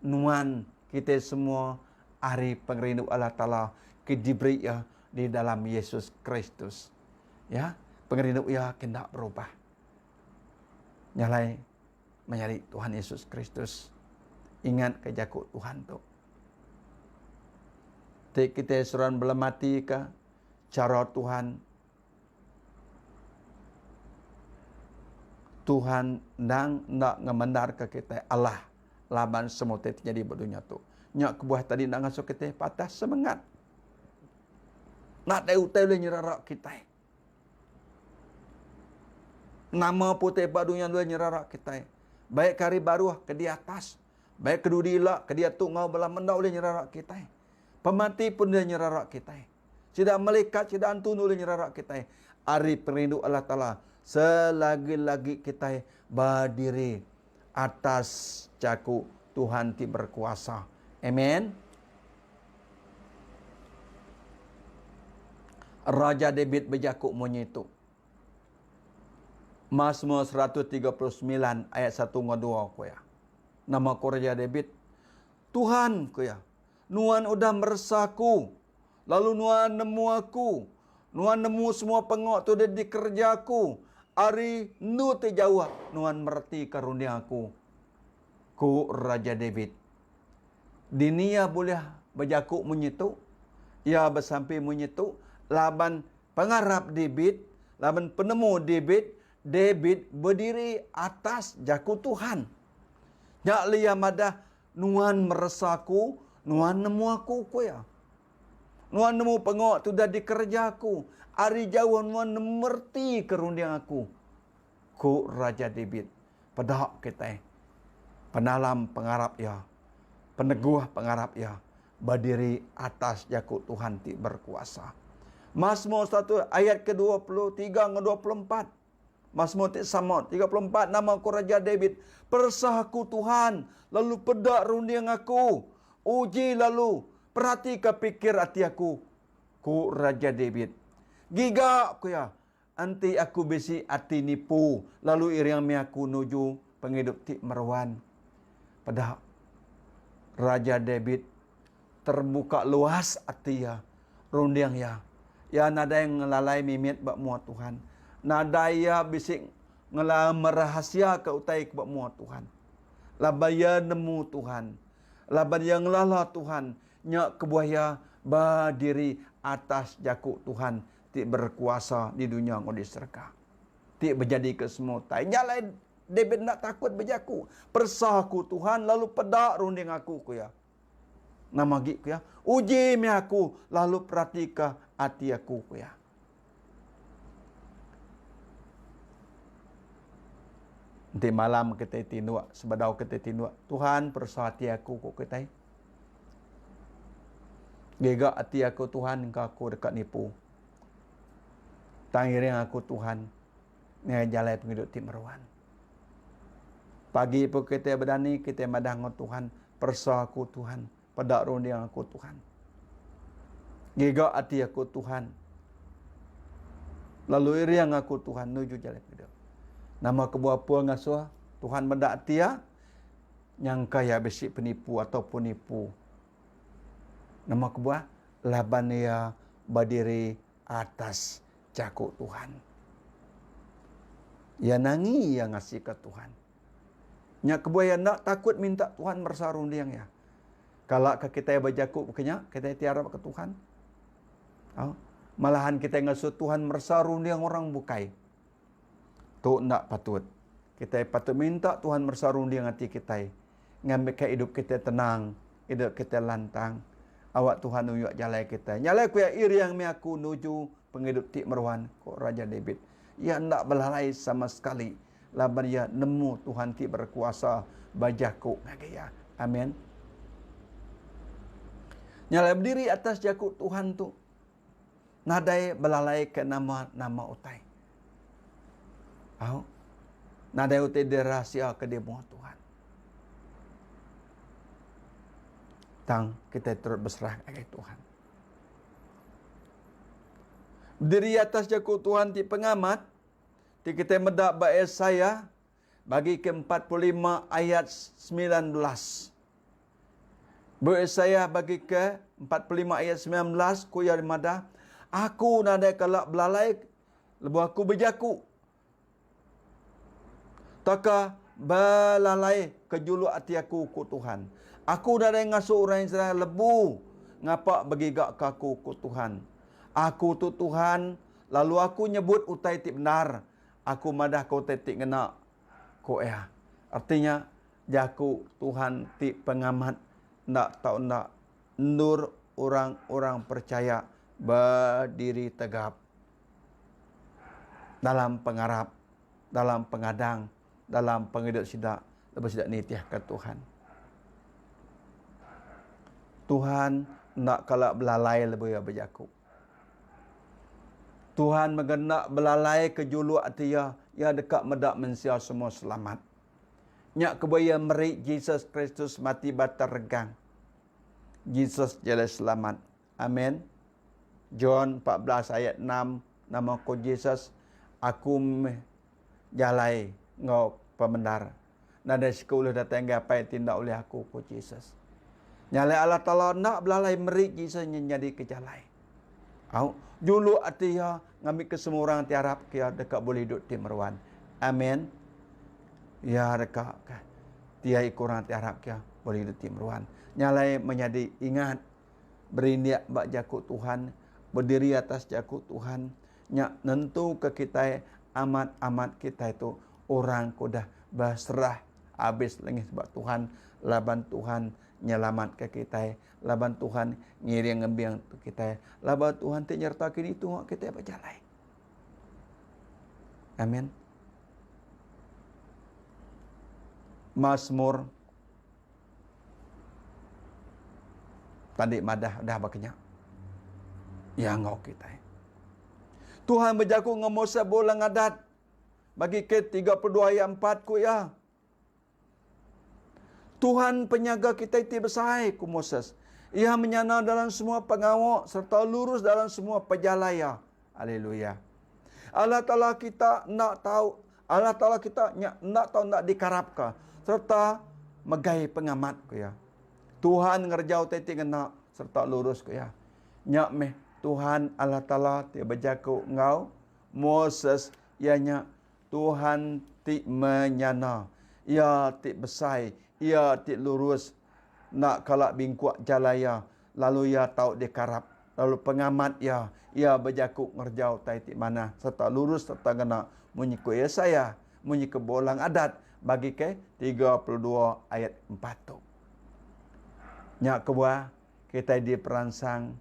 nuan kita semua ari pengerindu Allah Taala ke diberi ia di dalam Yesus Kristus. Ya, pengerindu ia ke enda berubah. Nya alai menyadi Tuhan Yesus Kristus. Ingat ke jaku Tuhan tu. Ti kita seruan belemati ke cara Tuhan Tuhan endang enda ngemendarka kitai alah laban semua utai ti nyadi ba dunya tu. Nya kebuah tadi enda ngasuh kitai patah semengat. Nadai utai ulih nyerara kitai. Nama pun utai ba dunya ulih nyerara kitai. Baik ke hari baruh ke di atas, baik ke dudi ila ke diatu enggau bala menda ulih nyerara kitai. Pemati pun ulih nyerara kitai. Sida melikat, sida antu ulih nyerara kitai ari pengerindu Allah Taala selagi-lagi kitai bediri atas jaku Tuhan ti berkuasa. Amen. Raja David bejaku munyi tu. Mazmur 139 ayat 1 enggau 2 ku iya. Nama ku Raja David? Tuhan ku iya, Nuan udah meresa aku, lalu Nuan nemu aku. Nuan nemu semua pengawa ti udah dikereja aku. Ari endur ti jauh, Nuan meretika runding aku, ku Raja David. Dini iya bulih bejaku munyi tu? Iya besampi munyi tu laban pengarap David, laban penemu David, David bediri atas jaku Tuhan. Nya alai iya madah, Nuan meresa aku, nuan nemu aku, ku iya. Nuan nemu pengawa ti udah dikereja aku. Ari jauh nuan meretika runding aku, ku Raja David. Peda kitai penalam pengarap iya, peneguh pengarap iya bediri atas jaku Tuhan ti berkuasa. Masmur satu ayat ke 23 enggau 24. Masmur ti sama, 34 Nama ku Raja David, Peresa aku Tuhan, lalu peda runding aku. Uji lalu peratika pikir ati aku, ku Raja David. Giga, ku iya, enti aku bisi ati nipu, lalu iring mih aku nuju pengidup ti meruan. Peda, Raja David terbuka luas ati iya, runding iya. Iya nadai ngelalai mimit ba mua Tuhan. Nadai iya bisi ngela merahasiaka utai ke ba mua Tuhan. Laban iya nemu Tuhan. Laban iya ngelala Tuhan, nya kebuah iya bediri atas jaku Tuhan ti berkuasa di dunya enggau di serega. Ti bejadi ke semua utai. Nya alai David enda takut bejaku. Peresa aku Tuhan lalu peda runding aku, ku iya. Nama agi ku iya? Uji meh aku lalu peratika ati aku, ku iya. Enti malam kitai tinduk, sebedau kitai tinduk, Tuhan peresa ati aku ku kitai. Giga ati aku Tuhan engka aku deka nipu. Tang iring aku Tuhan ngagai jalai pengidup ti meruan. Pagi pun kitai bedani kitai madah enggau Tuhan, peresa aku Tuhan, peda runding aku Tuhan. Giga ati aku Tuhan. Lalu iring aku Tuhan nuju jalai pengidup. Nama kebuah Paul ngasuh Tuhan meda ati iya? Nyangka iya bisi penipu ataupun nipu. Nama kebuah? Laban iya bediri atas jaku Tuhan. Iya nangi iya ngasika Tuhan. Nya kebuah iya enda takut minta Tuhan meresa runding iya. Kala ke kitai bejaku baka nya, kitai ti arap ke Tuhan. Au. Malahan kitai ngasuh Tuhan meresa runding orang bukai. Tu enda patut. Kitai patut minta Tuhan meresa runding ati kitai ngambika idup kitai tenang, idup kitai lantang. Awak Tuhan nunjuk jalai kitai. Nya alai ku iya, Iring meh aku nuju pengidup ti meruan, ku Raja David. Iya enda belalai sama sekali laban iya nemu Tuhan ti berekuasa ba jaku ngagai iya. Amin. Nya alai bediri atas jaku Tuhan tu nadai belalai ke nama-nama utai. Au. Nadai utai dirahsia ke di mua Tuhan. Tang kita terus berserah ngagai Tuhan. Bediri atas jaku Tuhan ti pengamat ti kitai meda ba Isaiah bagi ke 45 ayat 19. Ba Isaiah bagi ke 45 ayat 19 ku iya madah, Aku nadai kala belalai lebuh aku bejaku. Taka belalai ke juluk ati aku ku Tuhan. Aku nadai ngasuh orang Israel lebu ngapa begiga ke aku ku Tuhan. Aku tu Tuhan lalu aku nyebut utai ti bendar. Aku madah ke utai ti ngena, ku iya. Reti nya jaku Tuhan ti pengamat enda tau enda endur orang-orang percaya bediri tegap. Dalam pengarap, dalam pengadang, dalam pengidup sida lebuh sida nitihka Tuhan. Tuhan enda kala belalai lebuh iya bejaku. Tuhan mega enda belalai ke juluk ati iya, iya deka meda mensia semua selamat. Nya kebuah iya meri Jesus Kristus mati ba teregang. Jesus jalai selamat. Amen. John 14 ayat 6 nama ko Jesus aku meh jalai enggau pemendar. Nadai siku ulih datai ngagai Apai ti enda ulih aku ko Jesus. Nya alai Allah Taala enda belalai meri Jesus nya nyadi ke jalai. Au juluk ati iya ngambika semua orang ti arap ke iya deka bulih idup ti meruan. Amen. Iya deka ke tiap iku orang ti arap ke iya bulih idup ti meruan. Nya alai menyadi ingat berindik ba jaku Tuhan, bediri atas jaku Tuhan, nya nentuka kitai amat-amat kitai tu orang ke udah beserah abis lengis ba Tuhan laban Tuhan nyelamatka kitai, laban Tuhan ngiring ngembing kitai, laban Tuhan ti nyereta kini tunga kitai ba jalai. Amin. Mazmur Tadi madah udah baka nya. Iya enggau kitai. Tuhan bejaku enggau Moses ba Ulang Adat bagi ke 32 ayat 4 ku iya. Tuhan penyaga kitai ti besai, ku Moses. Iya menyana dalam semua pengawa sereta lurus dalam semua pejalai iya. Aleluya. Allah Taala kita enda tau Allah Taala kita nya enda tau enda dikarapka sereta megai pengamat, ku iya. Tuhan ngereja utai ti ngena sereta lurus, ku iya. Nya meh Tuhan Allah Taala ti bejaku enggau Moses, iya nya Tuhan ti menyana, Iya ti besai, Iya ti lurus, enda kala bingkuk jalai Iya, lalu Iya tau dikarap, lalu pengamat Iya, Iya bejaku ngereja utai ti manah sereta lurus sereta ngena. Munyi ku Yesaya, munyi ke bolang adat bagi ke 32 ayat 4 tu. Nya kebuah kitai diperansang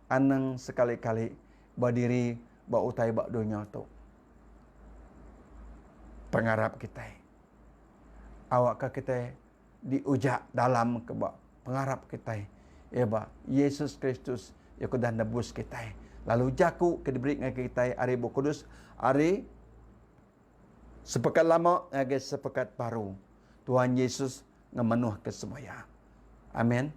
anang sekali-kali bediri ba utai ba dunya tu. Pengarap kitai. Awakka kitai diujak dalam ke ba pengarap kitai iya ba Yesus Kristus iya ke udah nebus kitai. Lalu jaku ke diberi ngagai kitai ari Bup Kudus ari Sepekat Lama ngagai Sepekat Baru. Tuhan Yesus ngemenuhka semaya. Amin.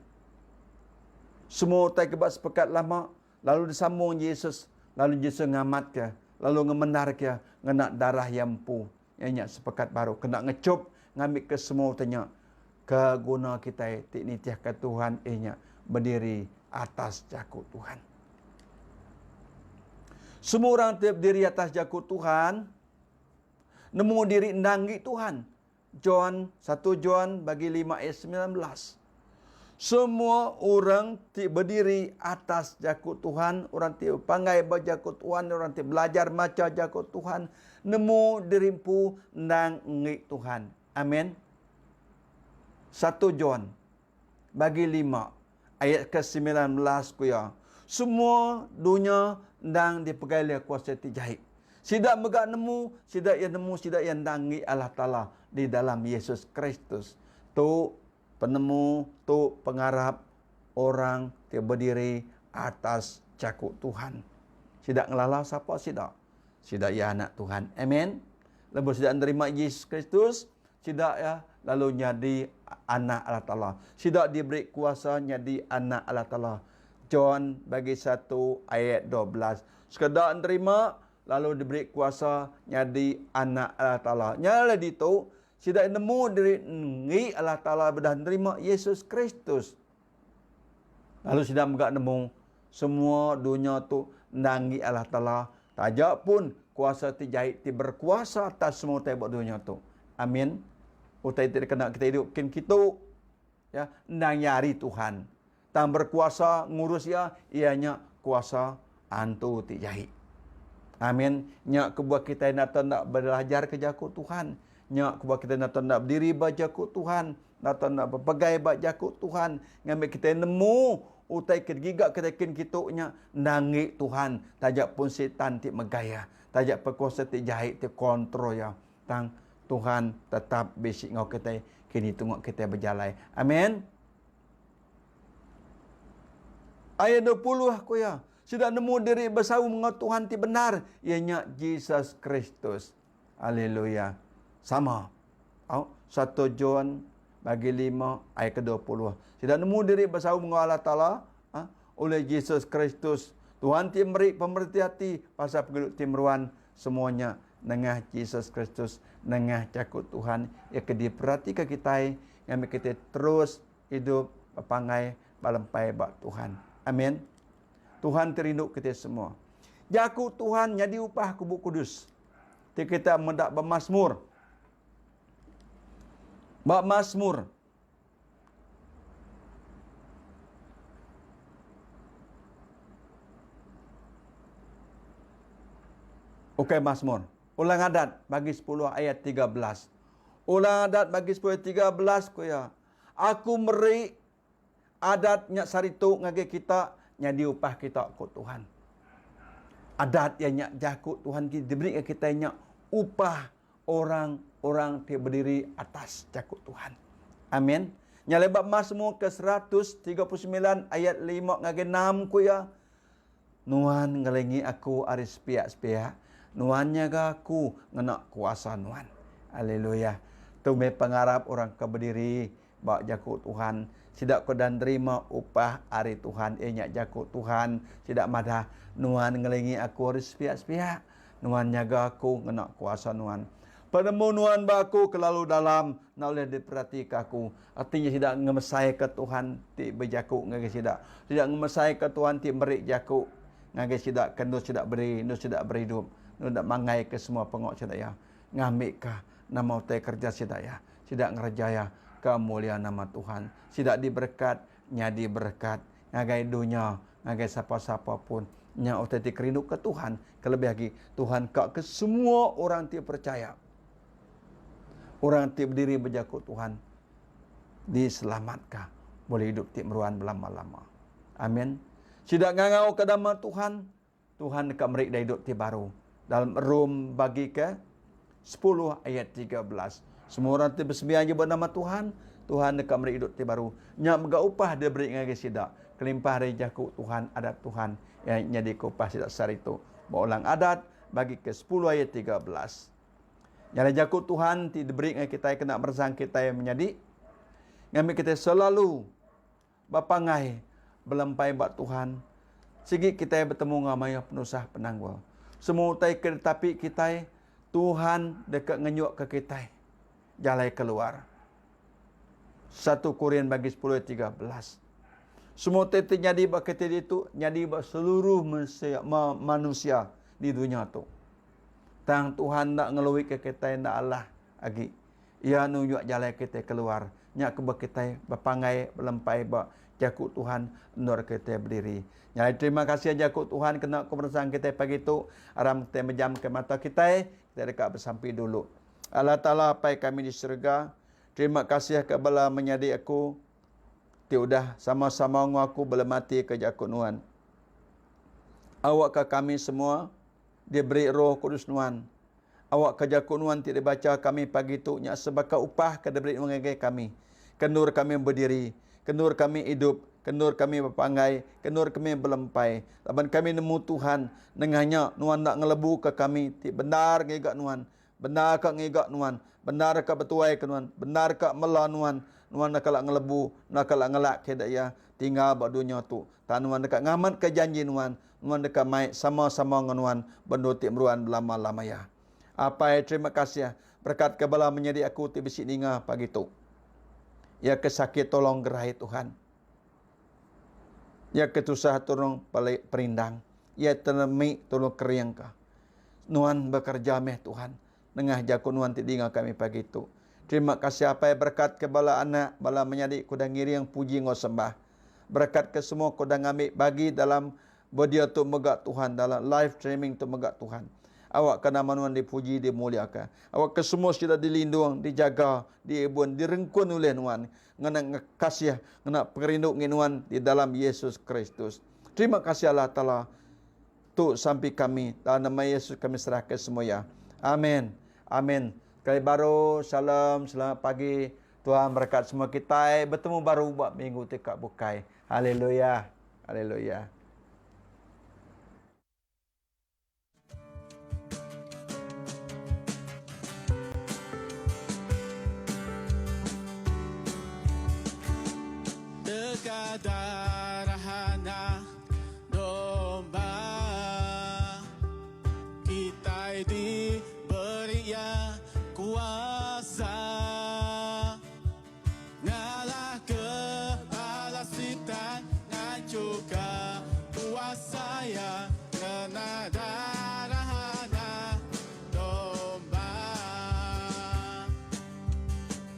Semua utai ke ba Sepekat Lama lalu disambung Yesus lalu Yesus ngamatka lalu ngemendarka ngena darah iya empu iya nya sepekat baru kena ngechup ngambika semua utai nya ke guna kitai ti nitihka Tuhan iya nya bediri atas jaku Tuhan. Semua orang ti bediri atas jaku Tuhan nemu diri endang enggi Tuhan. John, 1 John bagi 5 ayat 19. Semua orang ti bediri atas jaku Tuhan, orang ti bepanggai ba jaku Tuhan, orang ti belajar macha jaku Tuhan, nemu diri empu endang enggi Tuhan. Amin. 1 John bagi 5 ayat ke 19 ku iya, semua dunya endang dipegai ulih kuasa ti jai. Sida mega nemu, sida iya nemu sida iya endang enggi Allah Taala di dalam Yesus Kristus. Tu Penemu tu pengarap orang ti bediri atas jaku Tuhan. Sida ngelala sapa sida. Sida iya anak Tuhan. Amen. Lebuh sida nerima Jesus Kristus, sida iya lalu nyadi anak Allah Taala. Sida diberi kuasa nyadi anak Allah Taala. John bagi 1 ayat 12. Sekeda nerima lalu diberi kuasa nyadi anak Allah Taala. Nya alai ditu Sida nemu diri enggi Allah Taala beda nerima Yesus Kristus. Lalu sida mega nemu semua dunya tu enda enggi Allah Taala taja pun kuasa ti jai ti berkuasa atas semua utai ba dunya tu. Amin. Utai ti dikena kita idup kin kitu ya endang iya ari Tuhan. Tang berkuasa ngurus iya, iya nya kuasa antu ti jai. Amin. Nya kebuah kitai enda tau enda belajar ke jaku Tuhan. Nya kebuah kitai enda tau enda bediri ba jaku Tuhan. Enda tau enda bepegai ba jaku Tuhan. Ngambi kitai nemu utai ke digiga kitai kin kitu nya enda enggi Tuhan. Taja pun sitan ti megai iya. Taja pun kuasa ti jai ti kontrol iya. Tang Tuhan tetap bisi enggau kitai kini tunga kitai bejalai. Amin. Ayat 20 ku iya, sida nemu diri besaum enggau Tuhan ti bendar, iya nya Jesus Kristus. Haleluya. Sama. Au, 1 John bagi 5 ayat ke-20. Sida nemu diri besaum enggau Allah Taala ha, oleh Jesus Kristus. Tuhan ti meri pemereti ati pasal pengidup ti meruan semuanya nengah Jesus Kristus, nengah jaku Tuhan iya ke diperatika kitai ngambi kitai terus idup bepanggai ba lempai ba Tuhan. Amin. Tuhan ti rindu kitai semua. Jaku Tuhan nyadi upah ku Bup Kudus. Ti kita meda ba Mazmur. Ba Mazmur. Ukai Mazmur. Ulang Adat bagi 10 ayat 13. Ulang Adat bagi 10 ayat 13 ku iya. Aku meri adat nya saritu ngagai kita nyadi upah kita, ku Tuhan. Adat iya nya jaku Tuhan ti diberi ngagai kitai nya upah orang-orang ti bediri atas jaku Tuhan. Amin. Nya alai ba Mazmur ke 139 ayat 5 ngagai 6 ku iya, Nuan ngelingi aku ari sepiak-sepiak, Nuan nyaga aku ngena kuasa Nuan. Aleluya. Tu meh pengarap orang ke bediri ba jaku Tuhan. Sida ke udah nerima upah ari Tuhan, iya nya jaku Tuhan. Sida madah, Nuan ngelingi aku ari sepiak-sepiak. Nuan nyaga aku ngena kuasa Nuan. Penemu Nuan ba aku kelalu dalam, enda ulih diperatika aku. Reti nya sida ngemesaika Tuhan ti bejaku ngagai sida. Sida ngemesaika Tuhan ti meri jaku ngagai sida ke endur sida beri, endur sida beridup, endur sida manggaika semua pengawa sida iya. Ngambika nama utai kereja sida iya, sida ngereja iya ke mulia nama Tuhan. Sida diberekat nyadi berekat ngagai dunya, ngagai sapa-sapa pun. Nya utai ti kerinduka Tuhan, kelebih agi Tuhan ka ke semua orang ti percaya. Orang ti bediri bejaku Tuhan diselamatka boleh idup ti meruan belama-lama. Amin. Sida ngangau ke nama Tuhan, Tuhan deka meri da idup ti baru. Dalam Rom bagi ke 10 ayat 13. Semua orang ti besembiang nyebut nama Tuhan, Tuhan deka meri idup ti baru. Nya mega upah diberi ngagai sida. Kelimpah ari jaku Tuhan, adat Tuhan iya nyadika upah sida sehari tu. Ba Ulang Adat bagi ke 10 ayat 13. Nya alai jaku Tuhan ti diberi ngagai kitai kena meresang kitai menyadi ngambi kitai selalu Bepangai belempai ba Tuhan, sigi kitai betemu enggau mayuh penusah penanggul. Semua utai ke ditapi kitai, Tuhan deka ngenyukka kitai jalai keluar. Satu Korin bagi sepuluh ayat 13. Semua utai ti nyadi ba kitai ditu, nyadi ba seluruh mensia, manusia di dunya tu. Tang Tuhan enda ngeluika kitai enda alah agi. Iya nunjuk jalai kitai keluar. Nya kebuah kitai bepanggai belempai ba Jaku Tuhan endur kitai bediri. Nya alai terima kasih Jaku Tuhan kena keberesan kitai pagi tu. Aram kitai mejamka mata kitai, kitai deka besampi dulu. Allah Taala Apai kami di serega, terima kasih ka bala menyadi aku ti udah sama-sama enggau aku belematika Jaku Nuan. Awakka kami semua diberi Roh Kudus Nuan. Awakka jaku Nuan ti dibacha kami pagi tu nya sebaka upah ke diberi Nuan ngagai kami. Ke endur kami bediri, ke endur kami idup, ke endur kami bepanggai, ke endur kami belempai. Laban kami nemu Tuhan, nengah nya Nuan enda ngelebuka kami ti bendar ngiga Nuan, bendar ka ngiga Nuan, bendar ka betuaika Nuan, bendar ka mela Nuan. Nuan enda kala ngelebu, enda kala ngelak ke iya tinggal ba dunya tu. Tang Nuan deka ngamatka janji Nuan, Nuan deka mai sama-sama enggau Nuan bendur ti meruan belama-lama iya. Apai, terima kasih berekatka bala menyadi aku ti bisi ninga pagi tu. Iya ke sakit tolong gerai Tuhan. Iya ke tusah tolong perindang. Iya te lemi tolong keringka. Nuan bekereja meh Tuhan nengah jaku Nuan ti dinga kami pagi tu. Terima kasih Apai berekatka bala anak, bala menyadi ke udah ngiring puji enggau sembah. Berekat ke semua ke udah ngambi bagi dalam video tu mega Tuhan, dalam live streaming tu mega Tuhan. Awakka nama Nuan dipuji, dimuliaka. Awakka semua sida dilindung, dijaga, diibun, direngkun ulih Nuan ngena kasih, ngena pengerindu ngi Nuan di dalam Yesus Kristus. Terima kasih Allah Taala. Tu sampi kami dalam nama Yesus kami serahka semua ya. Amin. Amin. Sekali baru, shalom, selamat pagi. Tuhan berkat semua kitai. Betemu baru ba minggu ti ka bukai. Haleluya. Haleluya. Teka darah anak domba Kitai diberi iya kuasa Ngalah ke bala sitan Nganchurka kuasa iya Ngena darah anak domba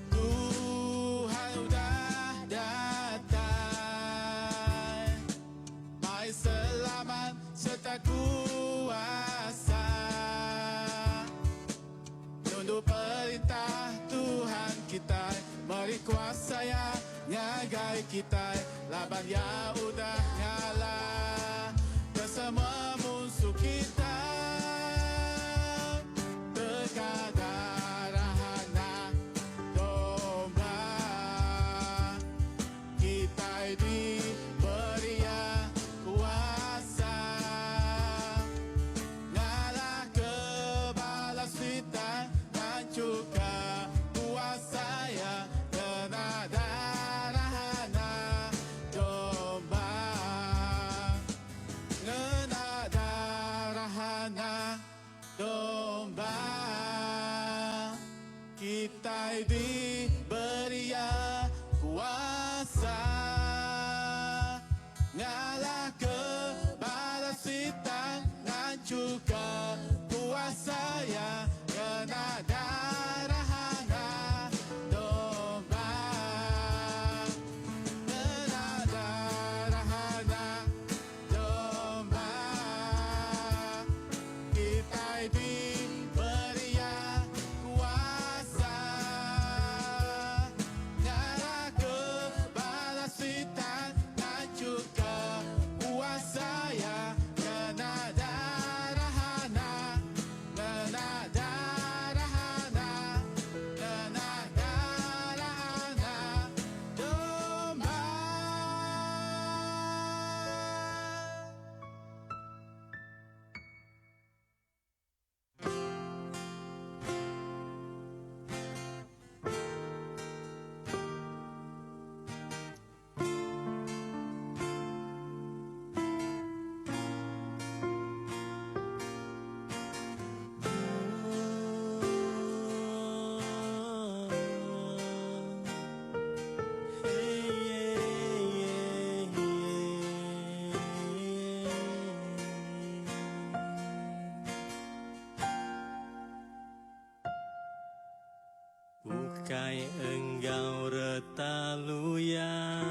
Tuhan udah datai Mai selamat serta kuasa Nundu perintah Tuhan kitai Meri kuasa Iya ngagai kitai Laban Iya udah ngalah ke semua munsuh kitai Teka darah anak domba Kitai diberi Iya kuasa Ngalah ke bala sitan Nganchurka kuasa iya Ngena darah anak domba Ngena darah anak domba Kitai diberi Iya kuasa Ngalahka bala sitan Nganchurka kuasa iya Ngena darah anak domba Ngena darah anak domba. Ukai enggau reta luya.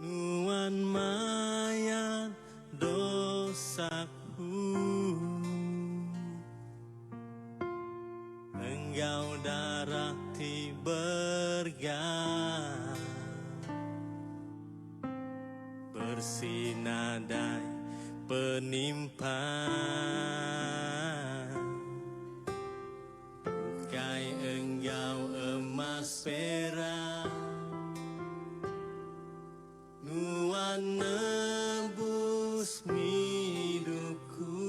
Nuan mayar dosaku. Enggau darah ti berega. Bersi nadai penimpang. Ukai enggau emas perak. Nuan nebus ngidupku.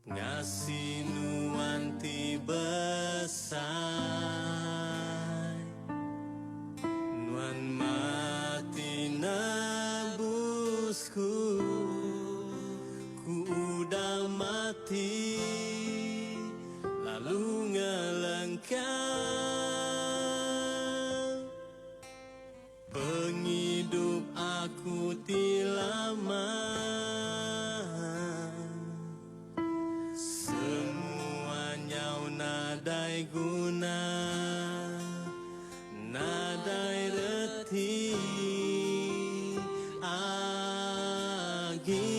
Pengasih nuan ti besai. Nuan mati nebus ku. Ku udah mati lalu ngelengka. Pengidup aku ti lama. Semua nyau nadai guna. Nadai reti agi.